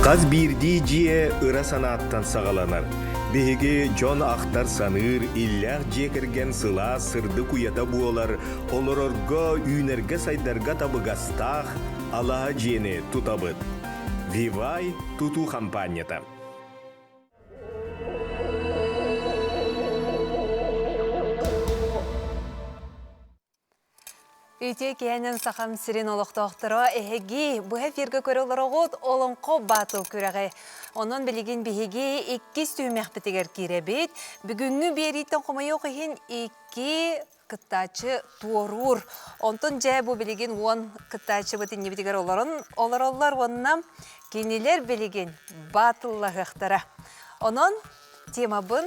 Хас биирдии дьиэ ыра санааттан саҕаланар. Биһиги дьон ахтар-саныыр, иллээх дьиэ кэргэн сылаас, сырдык уйата буолар, олорорго, үүнэргэ-сайдарга табыгастаах алаһа дьиэни тутабыт. Вивай тутуу хампаанньата. Үтүө киһинэн Сахам сирин олохтоохторо эһиги быһа эфиргэ көрө олороҕут Олоҥхо батл күрэҕи. Онон билигин биһиги иккис түһүмэхпитигэр киирэбит. Бүгүҥҥү биэрииттэн хомойуох иһин икки кыттааччы туоруур. Онтон дьэ бу билигин уон кыттааччыбыт иннибитигэр олорон олороллор уонна кинилэр билигин батыллаһыахтара. Онон темабын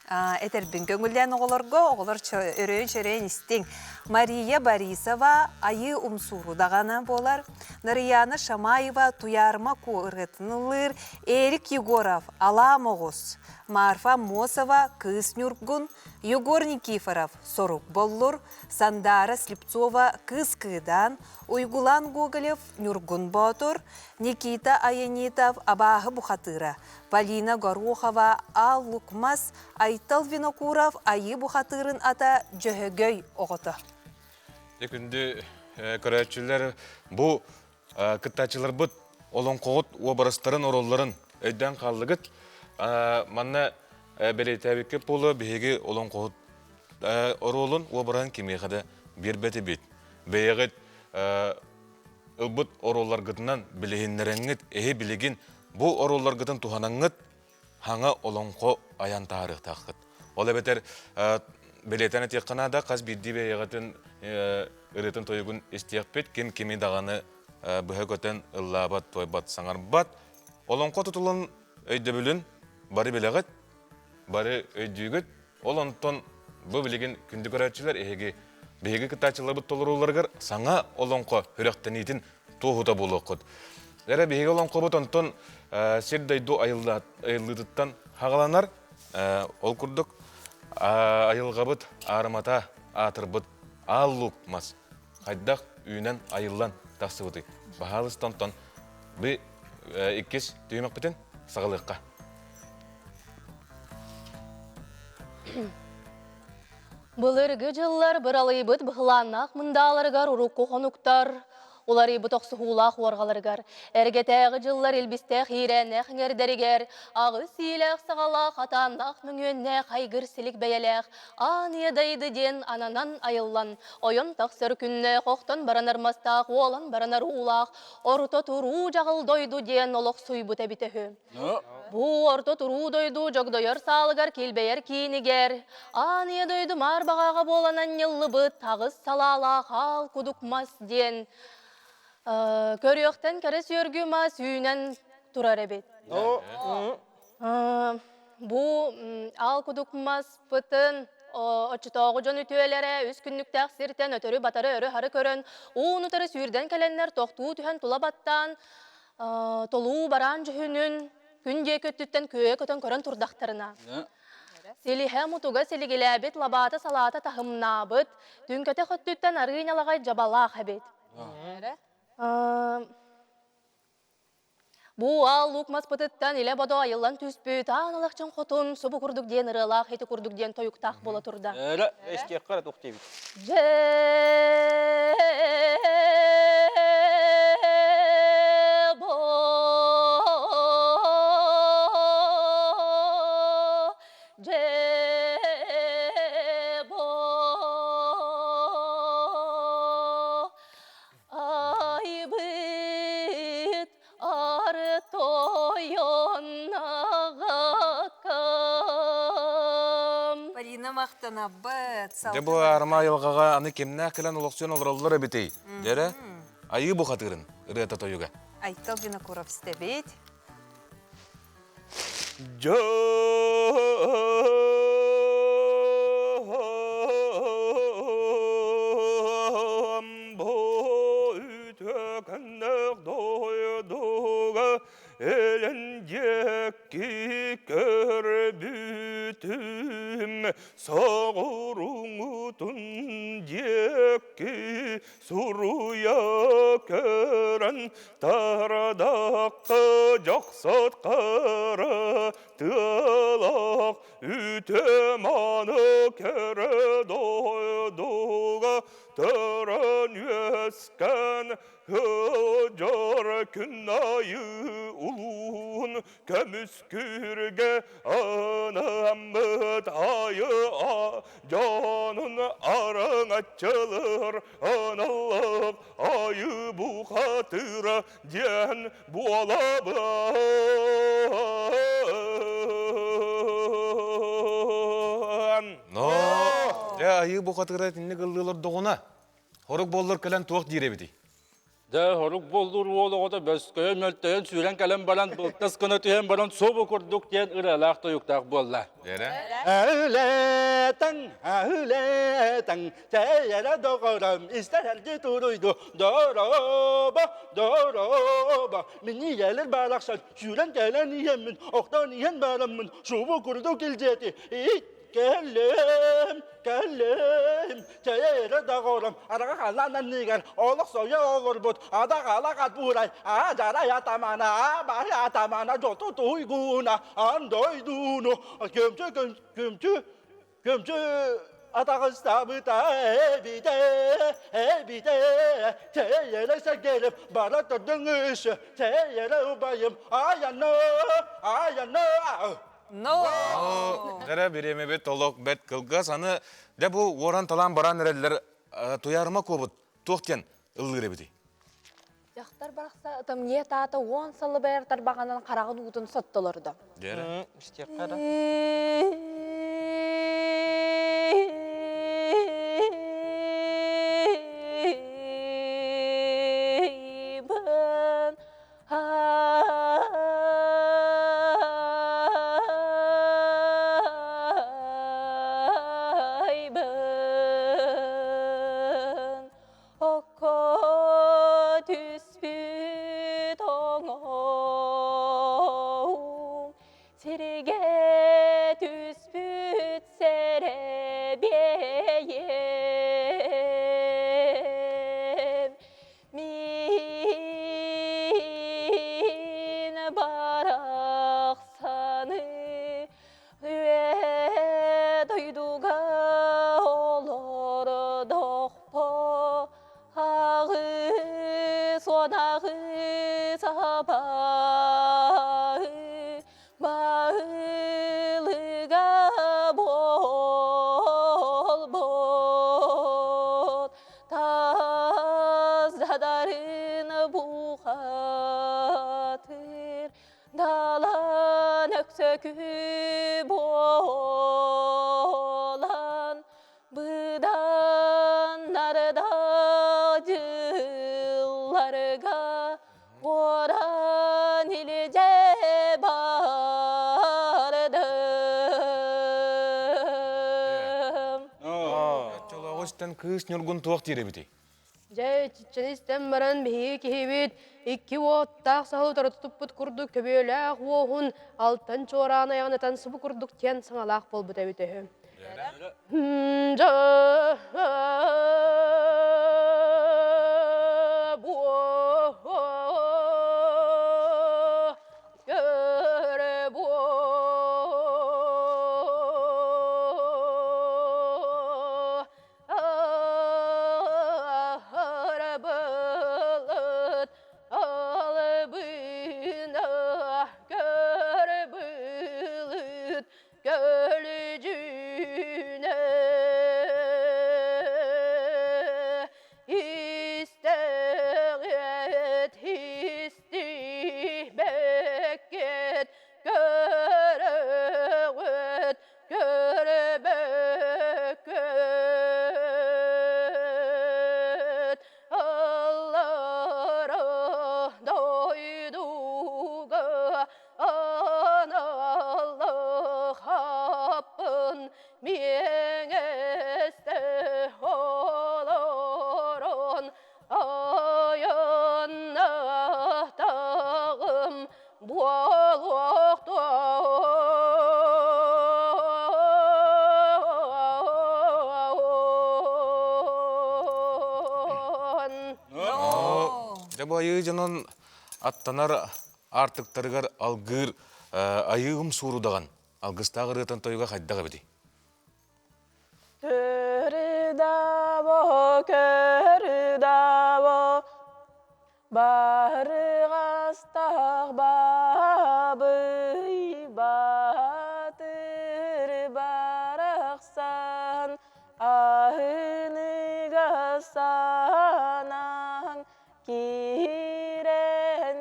Этэрбин көҥүллээн оҕолорго, оҕолор өрөйөн-чөрөйөн истиҥ. Мария Борисова Айыы умсууру даҕаны буолар. Нарыйаана Шамаева Туйаарыма Куо ырыатын ыллыыр. Эрик Егоров Алаа Моҕус. Марфа Аммосова Кыыс Ньургун. Егор Никифоров Сорук Боллур. Сандаара Слепцова Кыыс Кыыдаан. Уйгулаан Гоголев Ньургун Боотур. Никита Аянитов Абааһы бухатыыра. Полина Горохова, Аал Лукмас, Айтал Винокуров Айыы бухатыырын ата Дьөһөгөй оҕото. Дьэ күндү көрөөччүлэр бу кыттааччыларбыт олоҥхоҕут уобарастарын ороллорун өйдөөн хааллыгыт. Манна бэлиэтээбиккэ буолуо биһиги олоҥхоһут оруолун уобараһын кимиэхэ да биэрбэтибит. Бэйэҕит ылбыт оруолларгытынан билиһиннэрэҥҥит эһи билигин бу оруолларгытын туһанаҥҥыт хаҥа олоҥхо айан таһаарыахтааххыт. Ол эбэтэр бэлиэтээн этиэххэ наада, хас биирдии бэйэҕитин ырыатын-тойугун истиэхпит, ким кими даҕаны быһа көтөн ыллаабат, туойбат, саҥарбат. Олоҥхо тутулун өйдөбүлүн бары билэҕит, бары өйдүүгүт. Ол онтон бу билигин күндү көрөөччүлэр эһиги биһиги кыттааччыларбыт толорууларыгар саҥа олоҥхо сүрэхтэниитин туоһута буолуоххут. Эрэ биһиги олоҥхобут онтон сир-дойду айыллыытыттан хаҕаланар. Ол курдук айылҕабыт аарымата аатырбыт аал луук мас хайдах үүнэн айыллан тахсыбытый? Баһаалыста онтон бы иккис түһүмэхпитин саҕалыахха. Былыргы дьыллар быралыйбыт быһылааннаах мындааларыгар урукку хонуктар, уларыйбыт охсуһуулаах уорҕаларыгар, эргэтээҕи дьыллар илбистээх иирээннээх иҥэрдэригэр, аҕыс иилээх саҕалаах атааннаах мөҥүөннээх айгыр силик бэйэлээх аан ийэ дайды диэн ананан айыллан, ойон тахсар күннээх охтон баранар мастаах уолан баранар уулаах орто туруу дьаҕыл дойду диэн олохсуйбут эбитэ үһү. Бу орто туруу дойду дьогдойор саалыгар килбэйэр киинигэр аан ийэ дойду маар баҕаҕа буолан анньыллыбыт аҕыс салаалаах аал кудук мас диэн көрүөхтэн кэрэ сүөргү мас үүнэн турар эбит. Бу аал кудук маспытын оччотооҕу дьон үтүөлэрэ үс күннүктээх сиртэн өтөрү-батары өрө-хары көрөн, уун-утары сүүрдэн кэлэннэр тохтуу түһэн тула баттаан толуу бараан дьүһүнүн күн диэки өттүттэн күөйэ көтөн көрөн турдахтарына силиһэ мутуга силигилээбит лабаата салаата таһымнаабыт түҥкэтэх өттүттэн арыы ньалаҕай дьабалаах эбит Бу аал луук маспытыттан илэ бодо айыллан түспүт аан алахчын хотун субу курдук диэн ырыалаах ити курдук диэн тойуктаах буола турда. Эрэ, истиэххэ эрэ туох диэбит. Айбыт Артойоннаҕакам. Полина махтанабыт. Дьэ бу аарыма айылҕаҕа аны кимнээх кэлэн олохсуйан олороллор эбитий? Дьэрэ, айыы бухатыырын ырыата тойуга. Айтал Винокуров истэбит. Үтөкөннөх дойдуга элен диэки көрбүтүм соҕуруҥутун диэки суруйа көрөн Тарадакка дьохсот хара тыалаах үтө-маны көрө дойдуга төрөн үөскэн Дьор күн айы улуун көмүскүүргэ анаммыт айы дьонун араҥаччылыр аналлаах айыы бухатыра диэн буолабын. Но, дьэ айыы бухатыра итинник ыллыылар доҕуна. Хорук буоллар кэлэн туох диир эбитий? Дьэ, хорук буоллуур уол оҕото бөскөйөн, мөлтөйөн сүүрэн кэлэн баран, былтас гына түһэн баран, собо курдук диэн ырыалаах тойуктаах буолла. Аһылетаҥ, аһылетаҥ, тэйэрэ доҕором, истэрэрги туруйду, доробо, доробо, мин ийэлэр барахсан, сүүрэн кэлэн иһэммин, охтон иһэн бараммын, субу курдук илдьэти, ит Кэллим, кэллим, чэйэрэ доҕорум, араҕа халлаан анныгар олох сойо олорбут, адаҕалах ат буурай, аадьарай атамана, аабаһы атамана, дьоту туйгуна, ан дойдуну, көмчү, көмчү, көмчү атаҕыстаабыта эбитэ, эбитэ, чэйэрэ сэргэрим, бара төрдүҥ үс, чэйэрэ убайым, айанна, айанна. Но! Дэрэ бириэмэбит олох бэрт кылгас. Аны дьэ бу уоран талаан баран эрэллэр туйаарыма куобут туох диэн ыллыыр эбитий? Дьахтар барахса ытамньыйа таата уон сылы бэйэр тарбаҕынан хараҕын уутун соттолордо. Дьэрэ. Истиэххэ да. Айбын окко түспүт оҥоһуум сиргэ түспүт сэрэбиэйим Мин барахсаны үө дойдуга олордохпо аҕыс уон аҕыс абаһы Баһылыга буолбут тас дадарын бухатыр далан өксөкү буолан быдан нарда дьылларга Уоран илдьэ бардым. Оччолооҕу истэн кыыс Ньургун туох диир эбитий? Дьэ, итиччэни истэн баран биһиги киһибит икки уоттаах саһыл утары туппут курдук көбүөлээх уоһун алтан чуораан айаҕын ытан субу курдук диэн саҥалаах буолбут эбит үһү. Көлүдьүнэ истэҕит истибэккит көрөҕүт көрбөккүт Аллара дойдуга Аналлахаппын миэҥэстэ олорон айаннатаҕым буолуохтуон. Дьэ бу айыы дьонун аттанар Аартыктарыгар алгыыр айыым суурудаҕан алгыстаах ырыатын тойуга хайдах эбитий? Көрүдаво, көрүдаво, барыгастах бабый батыр барахсан аһыныга санаан Киирэн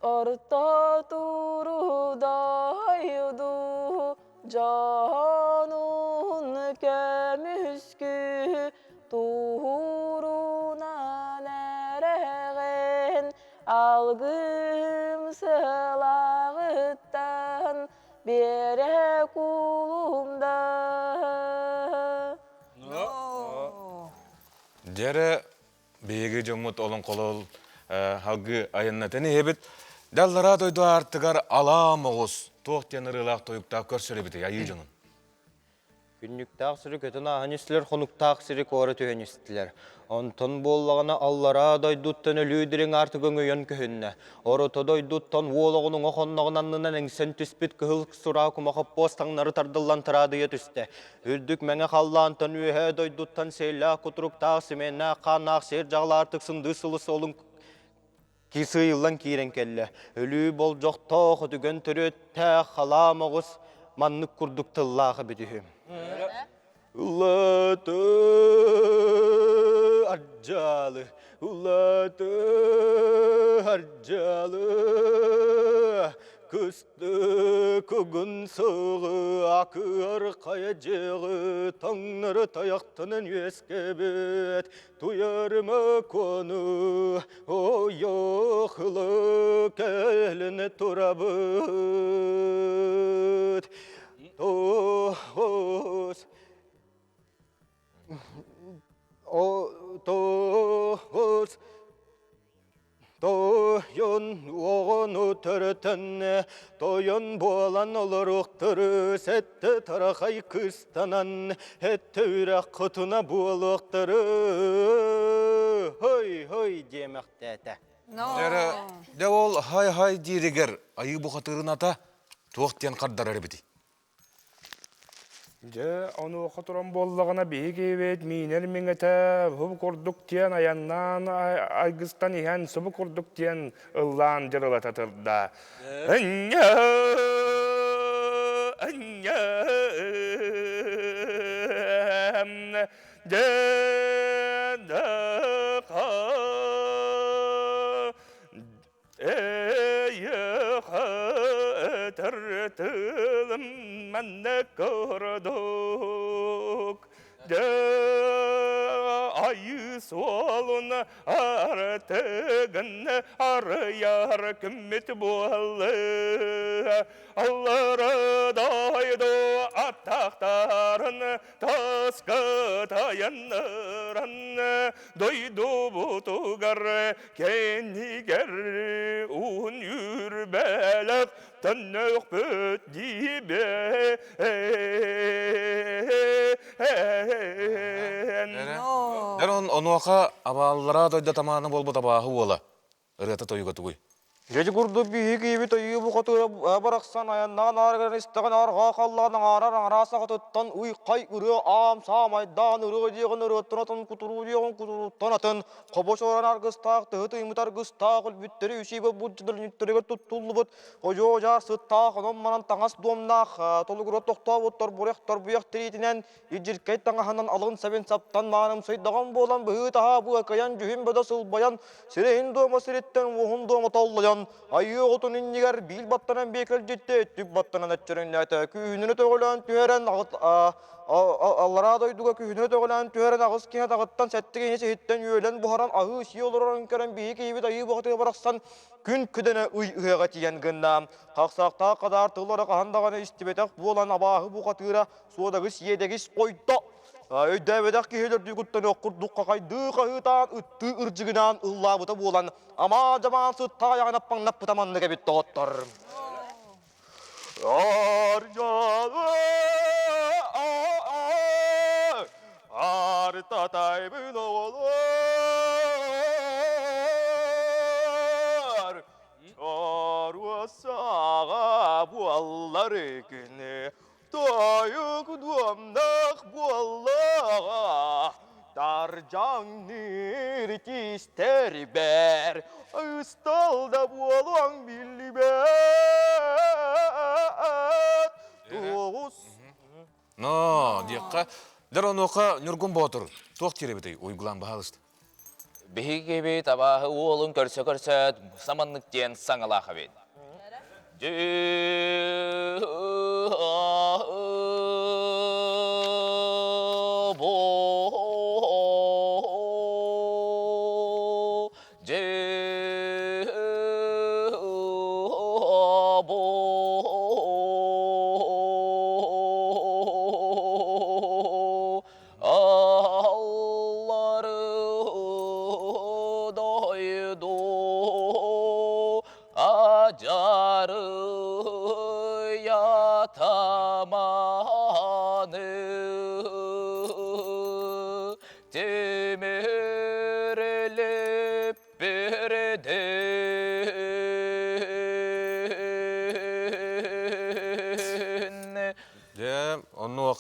орто туру дойду дьонун көмүскү туһурунан эрэҕин алгыһым сылааҕыттан биэрэ кулумда. Дьэрэ Биһиги дьоммут олоҥхолол халгыы айаннатан иһэбит. Даллараа дойду аартыгар алаа моҕус туох диэн ырыалаах тойуктаах көрсөр эбитий айыы дьонун? Күннүктээх сири көтөн ааһан истилэр, хонуктаах сири куора түһэн истилэр. Онтон буоллаҕына аллараа дойдуттан өлүү дириҥ аартыга өҥөйөн көһүннэ. Орото дойдуттан уол оҕону уҥа хонноҕун аннынан эҥсэн түспүт кыһыл сураа кумахоппуос таҥнары тардыллан тараадыйа түстэ. Үрдүк мэҥэ халлаантан үөһээ дойдуттан сиэллээх кутуруктаах симиэннээх хааннаах сиэр дьаҕалаартык сындыы сылыс олун кисыйыллан киирэн кэллэ. Өлүү болдьохтоох өтүгэн төрүөттээх халаа моҕус маннык курдук тыллаах эбит үһү. Улаты арджалы, улаты арджалы, кыс Кугун сыҕы акыар хайа дьиэҕи таҥнары тайахтанан үөскэбит туйарыма куону ойохлы кэлин турабыт тоос тоос Тойон оҕону төрөтөн, тойон буолан олоруохтары, сэттэ тарахай кыстанан, эттэ үрэх хотуна буолуохтары, хой-хой диэмэхтээтэ. Дьэ, дьэ ол хай-хай дииригэр айыы бухатыырын ата туох диэн хардарар эбитий? Дьэ, онуоха туран буоллаҕына биһиги эбит миинэр миҥэтэ субу курдук диэн айаннаан айгыстан иһэн субу курдук диэн ыллаан дьырылата турда. Ынньа, ынньа, дьэ, Эйэхэ тылым манна курдук Дьэ айыы суолун артыгын арыйар күммүт буолла Аллара дойду аттахтарын таска тайанныран дойдубутугар Кэннигэр уһун үрбэлэх төннөхпүт диибэн. Эр онуоха абааллара дойду тамаана буолбут абааһы уола ырыата тойуга тугуй? Дьэдьи курдук биһиги киһибит ойуу бухатыыра барахсан айаннаан аарыгар истэҕин арҕаа халлаан аҥаарар аҥараа саҕатыттан уй-хай ырыа аам саамайдаан ырыа диэҕин ырыаттан атын кутуруу диэҕин кутурууттан атын Хобо чорон аргыстаах, тыһы тыймыт аргыстаах, өлбүттэри үсиибэ булчутар туттуллубут, ожоо-жаар сыттаах, онон-манан таҥас дуомнаах, толугура тохтообуттар бурех торбуйах тириитинэн, илдьиркэй таҥаһынан алын сэбин саптан маанымсыйдаҕын буолан быһыы-таһаа быакайан, дьүһүн бөдө сылбайан, сирэйин дуома сириттэн уоһун дуома толлойон, айыы оҕотун иннигэр биил баттанан биэкэлдьиттэ, өттүк баттанан өччөрүҥнээтэ, күүһүнүн өтөҕөлөөн түһэрэн, Аллараа дойдуга күһүнү өтөҕөлөөн түһэрэн аҕыс киһи атаҕыттан сэттэ киһи сиһиттэн үөлэн буһаран аһыы сии олорорун көрөн биһи киһибит айыы бухатыга барахсан күн күдэнэ ый ыһыаҕа тиийэн гынна. Хахсаахтаах хадаар тыллары хаһан даҕаны истибэтэх буолан абааһы бухатыыра суодагыс иэдэгис ойдо. Өйдөөбөтөх киһи өлөрдүү куттаныах курдук хахайдыы хаһыытаан ыттыы ырдьыгынаан ыллаабыта буолан амаа дьамаан сыттаах айаҕын аппаҥнаппыта маннык эбит доҕоттор. Артатайбын оҕолор Чоруо саҕа буоллар күнү Тойук дуомнах буоллаҕа Тардьаҥныыр тиистэрбэр Ыстал да буолуоҥ биллибэт Тоҕус Но, диэххэ, дэр онуоха Ньургун Боотур туох диир эбитий уйгулаан баһаалыста. Биһиги табааһы уолун көрсө-көрсөөт саманнык диэн саҥалаах эбит.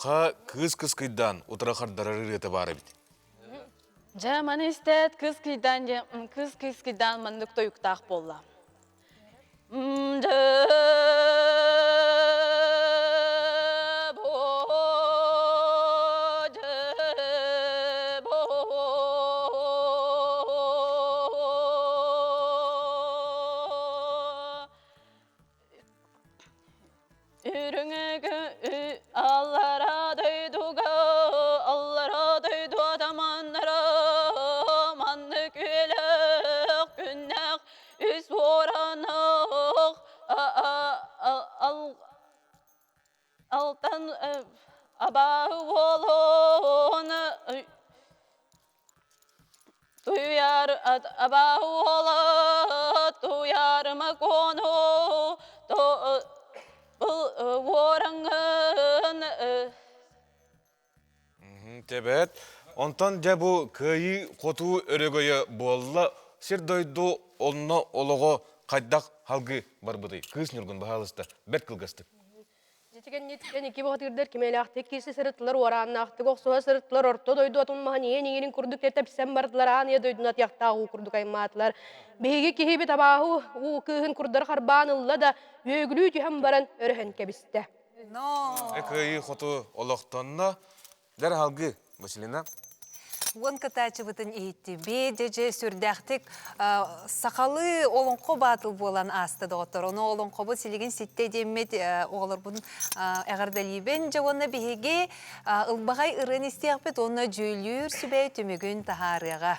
Онуоха кыыс кыскыйдаан утара хардарар ырыата баар эбит. Дьэ, маны истээт, кыыс кыйдаан диэн, кыыс кыыс кыйдаан маннык тойуктаах буолла. Үрүҥүгү аллара дойдуга, аллара дойду атаманнара, маннык үөлэх күннэх үс уоранах алтан абааһы буолуон Туйар абааһы уола туйарыма куону уораҥын Тэбэт. Онтон дьэ бу кыайыы хотуу өрөгөйө буолла. Сир дойду онно олоҕо хайдах халгыы барбытый? Кыыс Ньургун, баһаалыста, бэрт кылгастык. Дьитигэн икки бухатыырдар кимиэлээхтик киирсэ сырыттылар, уорааннаахтык охсуһа сырыттылар, орто дойду атын маһын иэн иҥирин курдук тэпсэн бардылар, аан ийэ дойдуну атыйахтаах уу курдук аймаатылар. Биһиги киһибит абааһы уу кыыһын курдар харбаан ылла да, үөгүлүү түһэн баран өрөһөн кэбистэ. Кыайыы хоту олохтонно. Дэр алгы, Василина. Уон кытаачыбытын иһиттибит, дьэ сүрдээхтик сахалыы олоҥхо баатыл буолан ааста доҕоттор. Ону олоҥхобут силигин ситтэ диэммит оҕолорбун эҕэрдэлиибин. Дьэ уонна биһиги ылбаҕай ырыан истиэхпит уонна дьүүллүүр сүбэ түмүгүн таһаарыаҕа.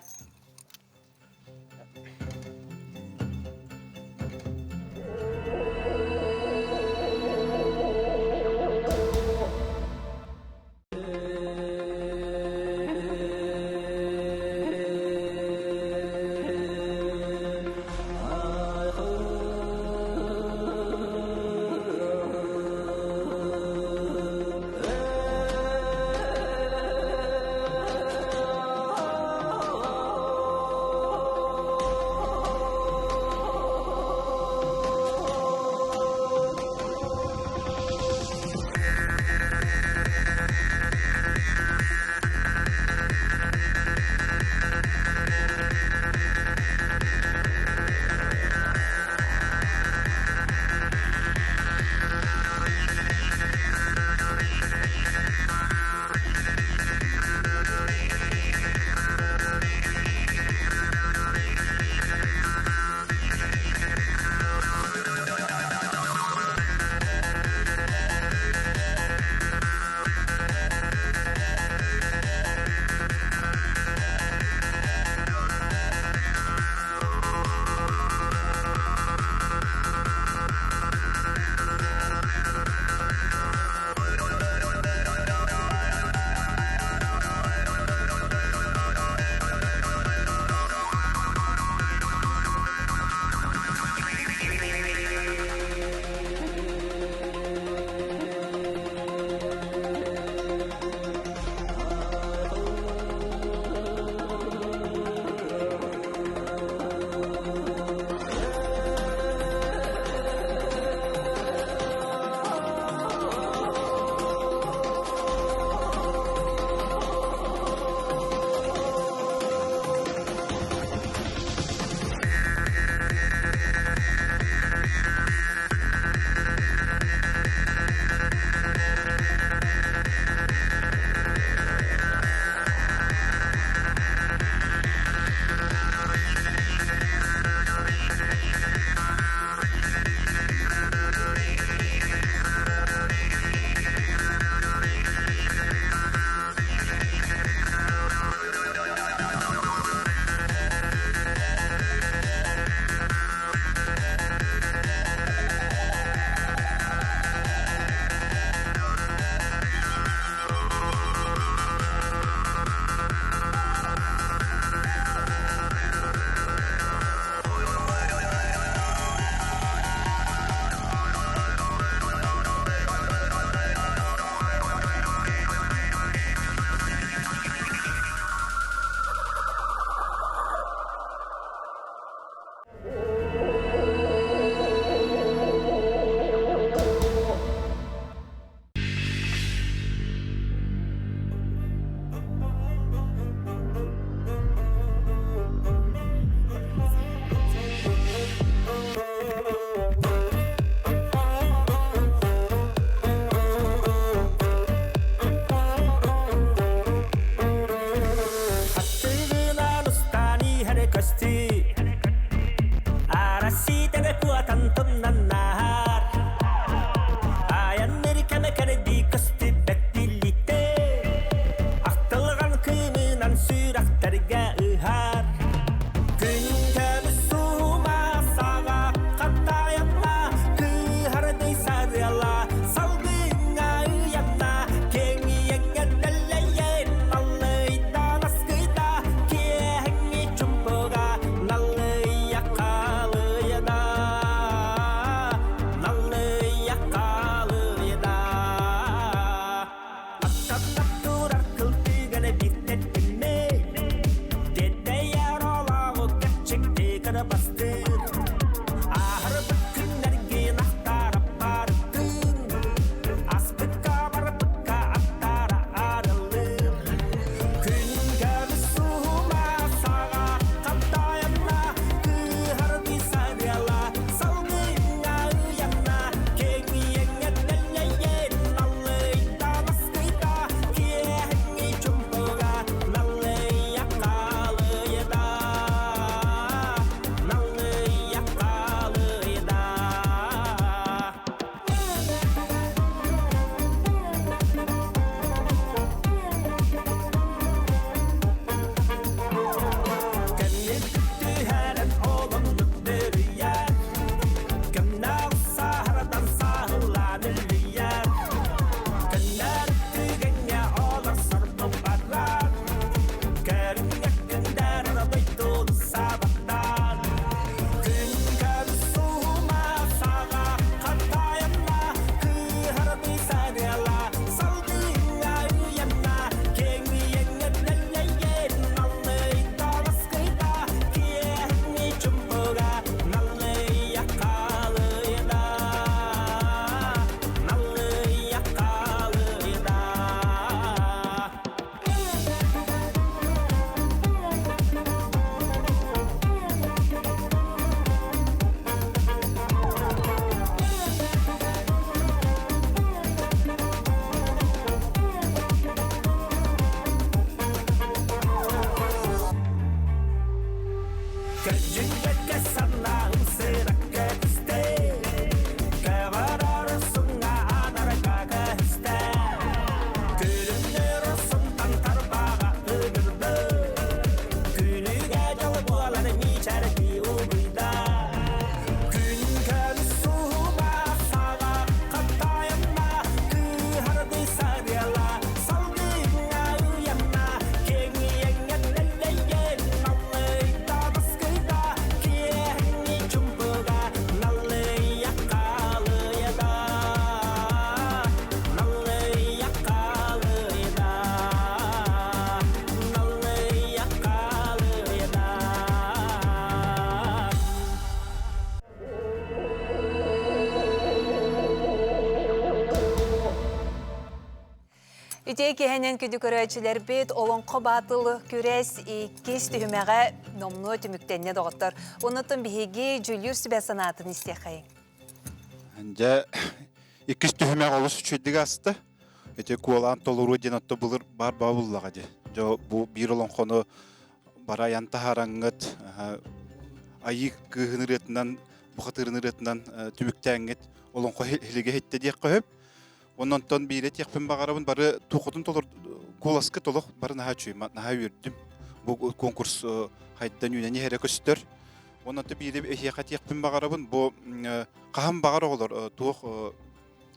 Үтүө киэһэнэн күндү көрөөччүлэрбит, Олоҥхо баатыл күрэс иккис түһүмэҕэ номнуо түмүктэннэ доҕоттор. Оннуттан биһиги дьүүллүүр сүбэ санаатын истиэхэйиҥ. Дьэ, иккис түһүмэх олус үчүгэйдик ааста. Ити куолаан толоруу диэн отто былыр баар баа буллаҕа дии. Дьэ, бу биир олоҥхону бара айан таһаараҥҥыт, айыы кыыһын ырыатынан, бухатыырын ырыатынан түмүктээҥҥит олоҥхо иһилигэ иһиттэ диэххэ сөп. Онон онтон биирэ этиэхпин баҕарабын бары туохутун толор куоласка толох бары наһаа үчүгэй, наһаа үөрдүм. Бу конкурс хайдан үүнэн иһэрэ көстөр. Онон биирэ эһиэхэ этиэхпин баҕарабын бу хаһан баҕар оҕолор туох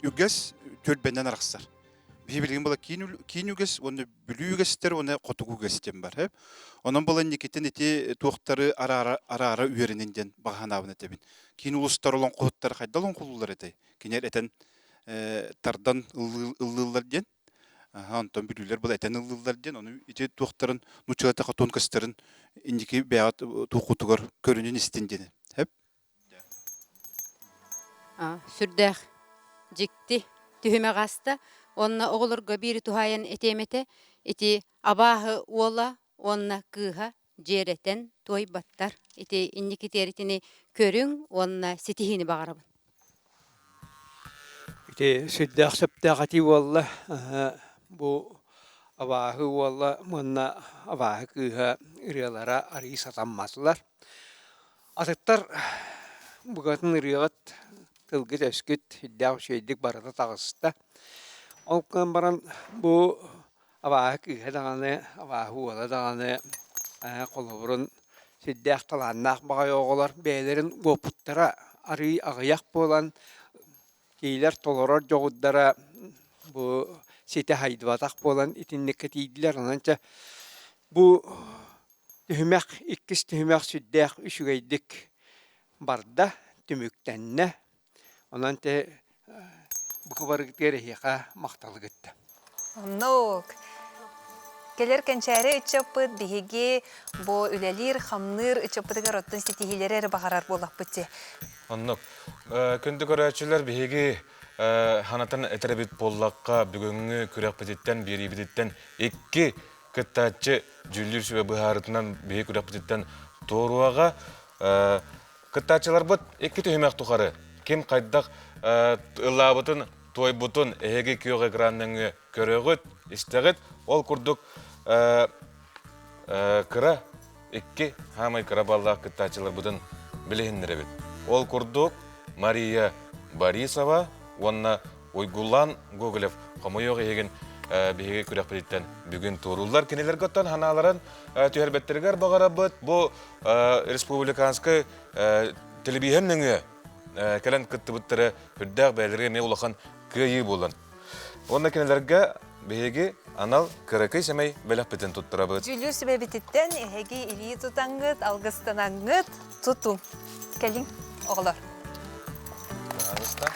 үгэс түөлбэннэн арахсар. Биһи билигин була киин үгэс уонна Бүлүү үгэстэр уонна хотугу үгэс диэн бар. Онон була инникитин ити туохтары араара араара үөрэнин диэн баҕа санаабын этэбин. Киин улуустар олоҥхоһуттар хайдах олоҥхолууллар этэй? Кинилэр этэн тардан ыллыыллар диэн. Онтон бүлүүлэр бұл этэн ыллыыллар диэн, ону ити туохтарын нууччалата хотун көстөрүн инники бэйэҕит туоххутугар көрүнүн истин диэн. Хэп? Сүрдээх дьикти түһүмэх ааста. Уонна оҕолорго биири туһаайан этиэм этэ, ити абааһы уола уонна кыыһа дьиэрэтэн туойбаттар. Ити инникитиэр итини көрүҥ уонна ситиһиини баҕарабын. Ити сүрдээх сөптөөх этии буолла. Бу абааһы уола уонна абааһы кыыһа ырыалара арыый сатамматылар. Атыттар букатын ырыаҕыт, тылгыт-өскүт сүрдээх үчүгэйдик барыта таҕыста. Ол гынан баран бу абааһы кыыһа даҕаны, абааһы уола даҕаны холобурун сүрдээх талааннаах баҕайы оҕолор бэйэлэрин уопуттара арыый аҕыйах буолан кинилэр толорор дьоҕурдара бу ситэ сайдыбатах буолан итинниккэ тиийдилэр. Онон чэ бу түһүмэх иккис түһүмэх сүрдээх үчүгэйдик барда, түмүктэннэ. Онон те бука барыгытыгар эһиэхэ махталы кытта. Оннук. Кэлэр кэнчээри ыччаппыт биһиги бу үлэлиир, хамныыр ыччаппытыгар оттон ситиһиилэри эрэ баҕарар буоллахпыт дии. Оннук. Күндү көрөөччүлэр, биһиги ханатан этэр эбит буоллахха, бүгүҥҥү күрэхпититтэн, биэриибититтэн икки кыттааччы дьүүллүүр сүбэ быһаарытынан биһиги күрэхпититтэн туоруоҕа. Кыттааччыларбыт икки түһүмэх тухары ким хайдах ыллаабытын, туойбутун эһиги күөх экран нөҥүө көрөҕүт, истэҕит. Ол курдук кыра икки хаамай кыра баллаах кыттааччыларбытын билиһиннэрэбит. Ол курдук Мария Борисова уонна Уйгулаан Гоголев хомойуох иһигин биһиги күрэхпититтэн бүгүн туорууллар. Кинилэргэ оттон ханааларын түһэрбэттэригэр баҕарабыт. Бу республиканскай телевизор нөҥүө кэлэн кыттыбыттары үрдээх бэйэлэригэр эмиэ улахан кыайыы буолан. Уонна кинилэргэ биһиги анал кыракый сэмэй бэлэхпитин туттарабыт. Дьүүллүүр сүбэбититтэн эһиги илии тутаҥҥыт, алгыстанаҥҥыт тутуҥ. Кэлиҥ, оҕолор. Пожалуйста.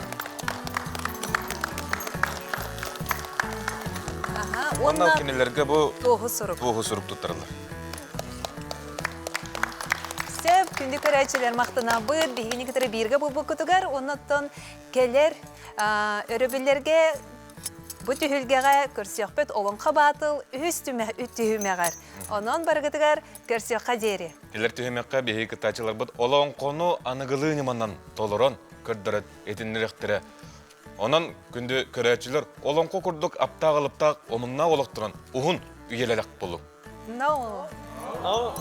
Аха, Уонна кинилэргэ бу туоһу сурук. Туоһу сурук туттарыллар. Сөп, күндү көрөөччүлэр махтанабыт биһигини кытары бииргэ буолбуккутугар уонна кэлэр өрөбүллэргэ бу түһүлгэҕэ көрсүөхпүт Олоҥхо Баатыл үһүс түһүмэҕэр. Онон барыгытыгар көрсүөххэ диэри. Кэлэр түһүмэххэ биһиги кыттааччыларбыт олоҥхону аныгылыы ньыманан толорон көрдөрөн итиннирэхтэрэ. Онон күндү көрөөччүлэр олоҥхо курдук аптаах-алыптаах омуннаах олохторун уһун үйэлэлэх болуҥ. No. No.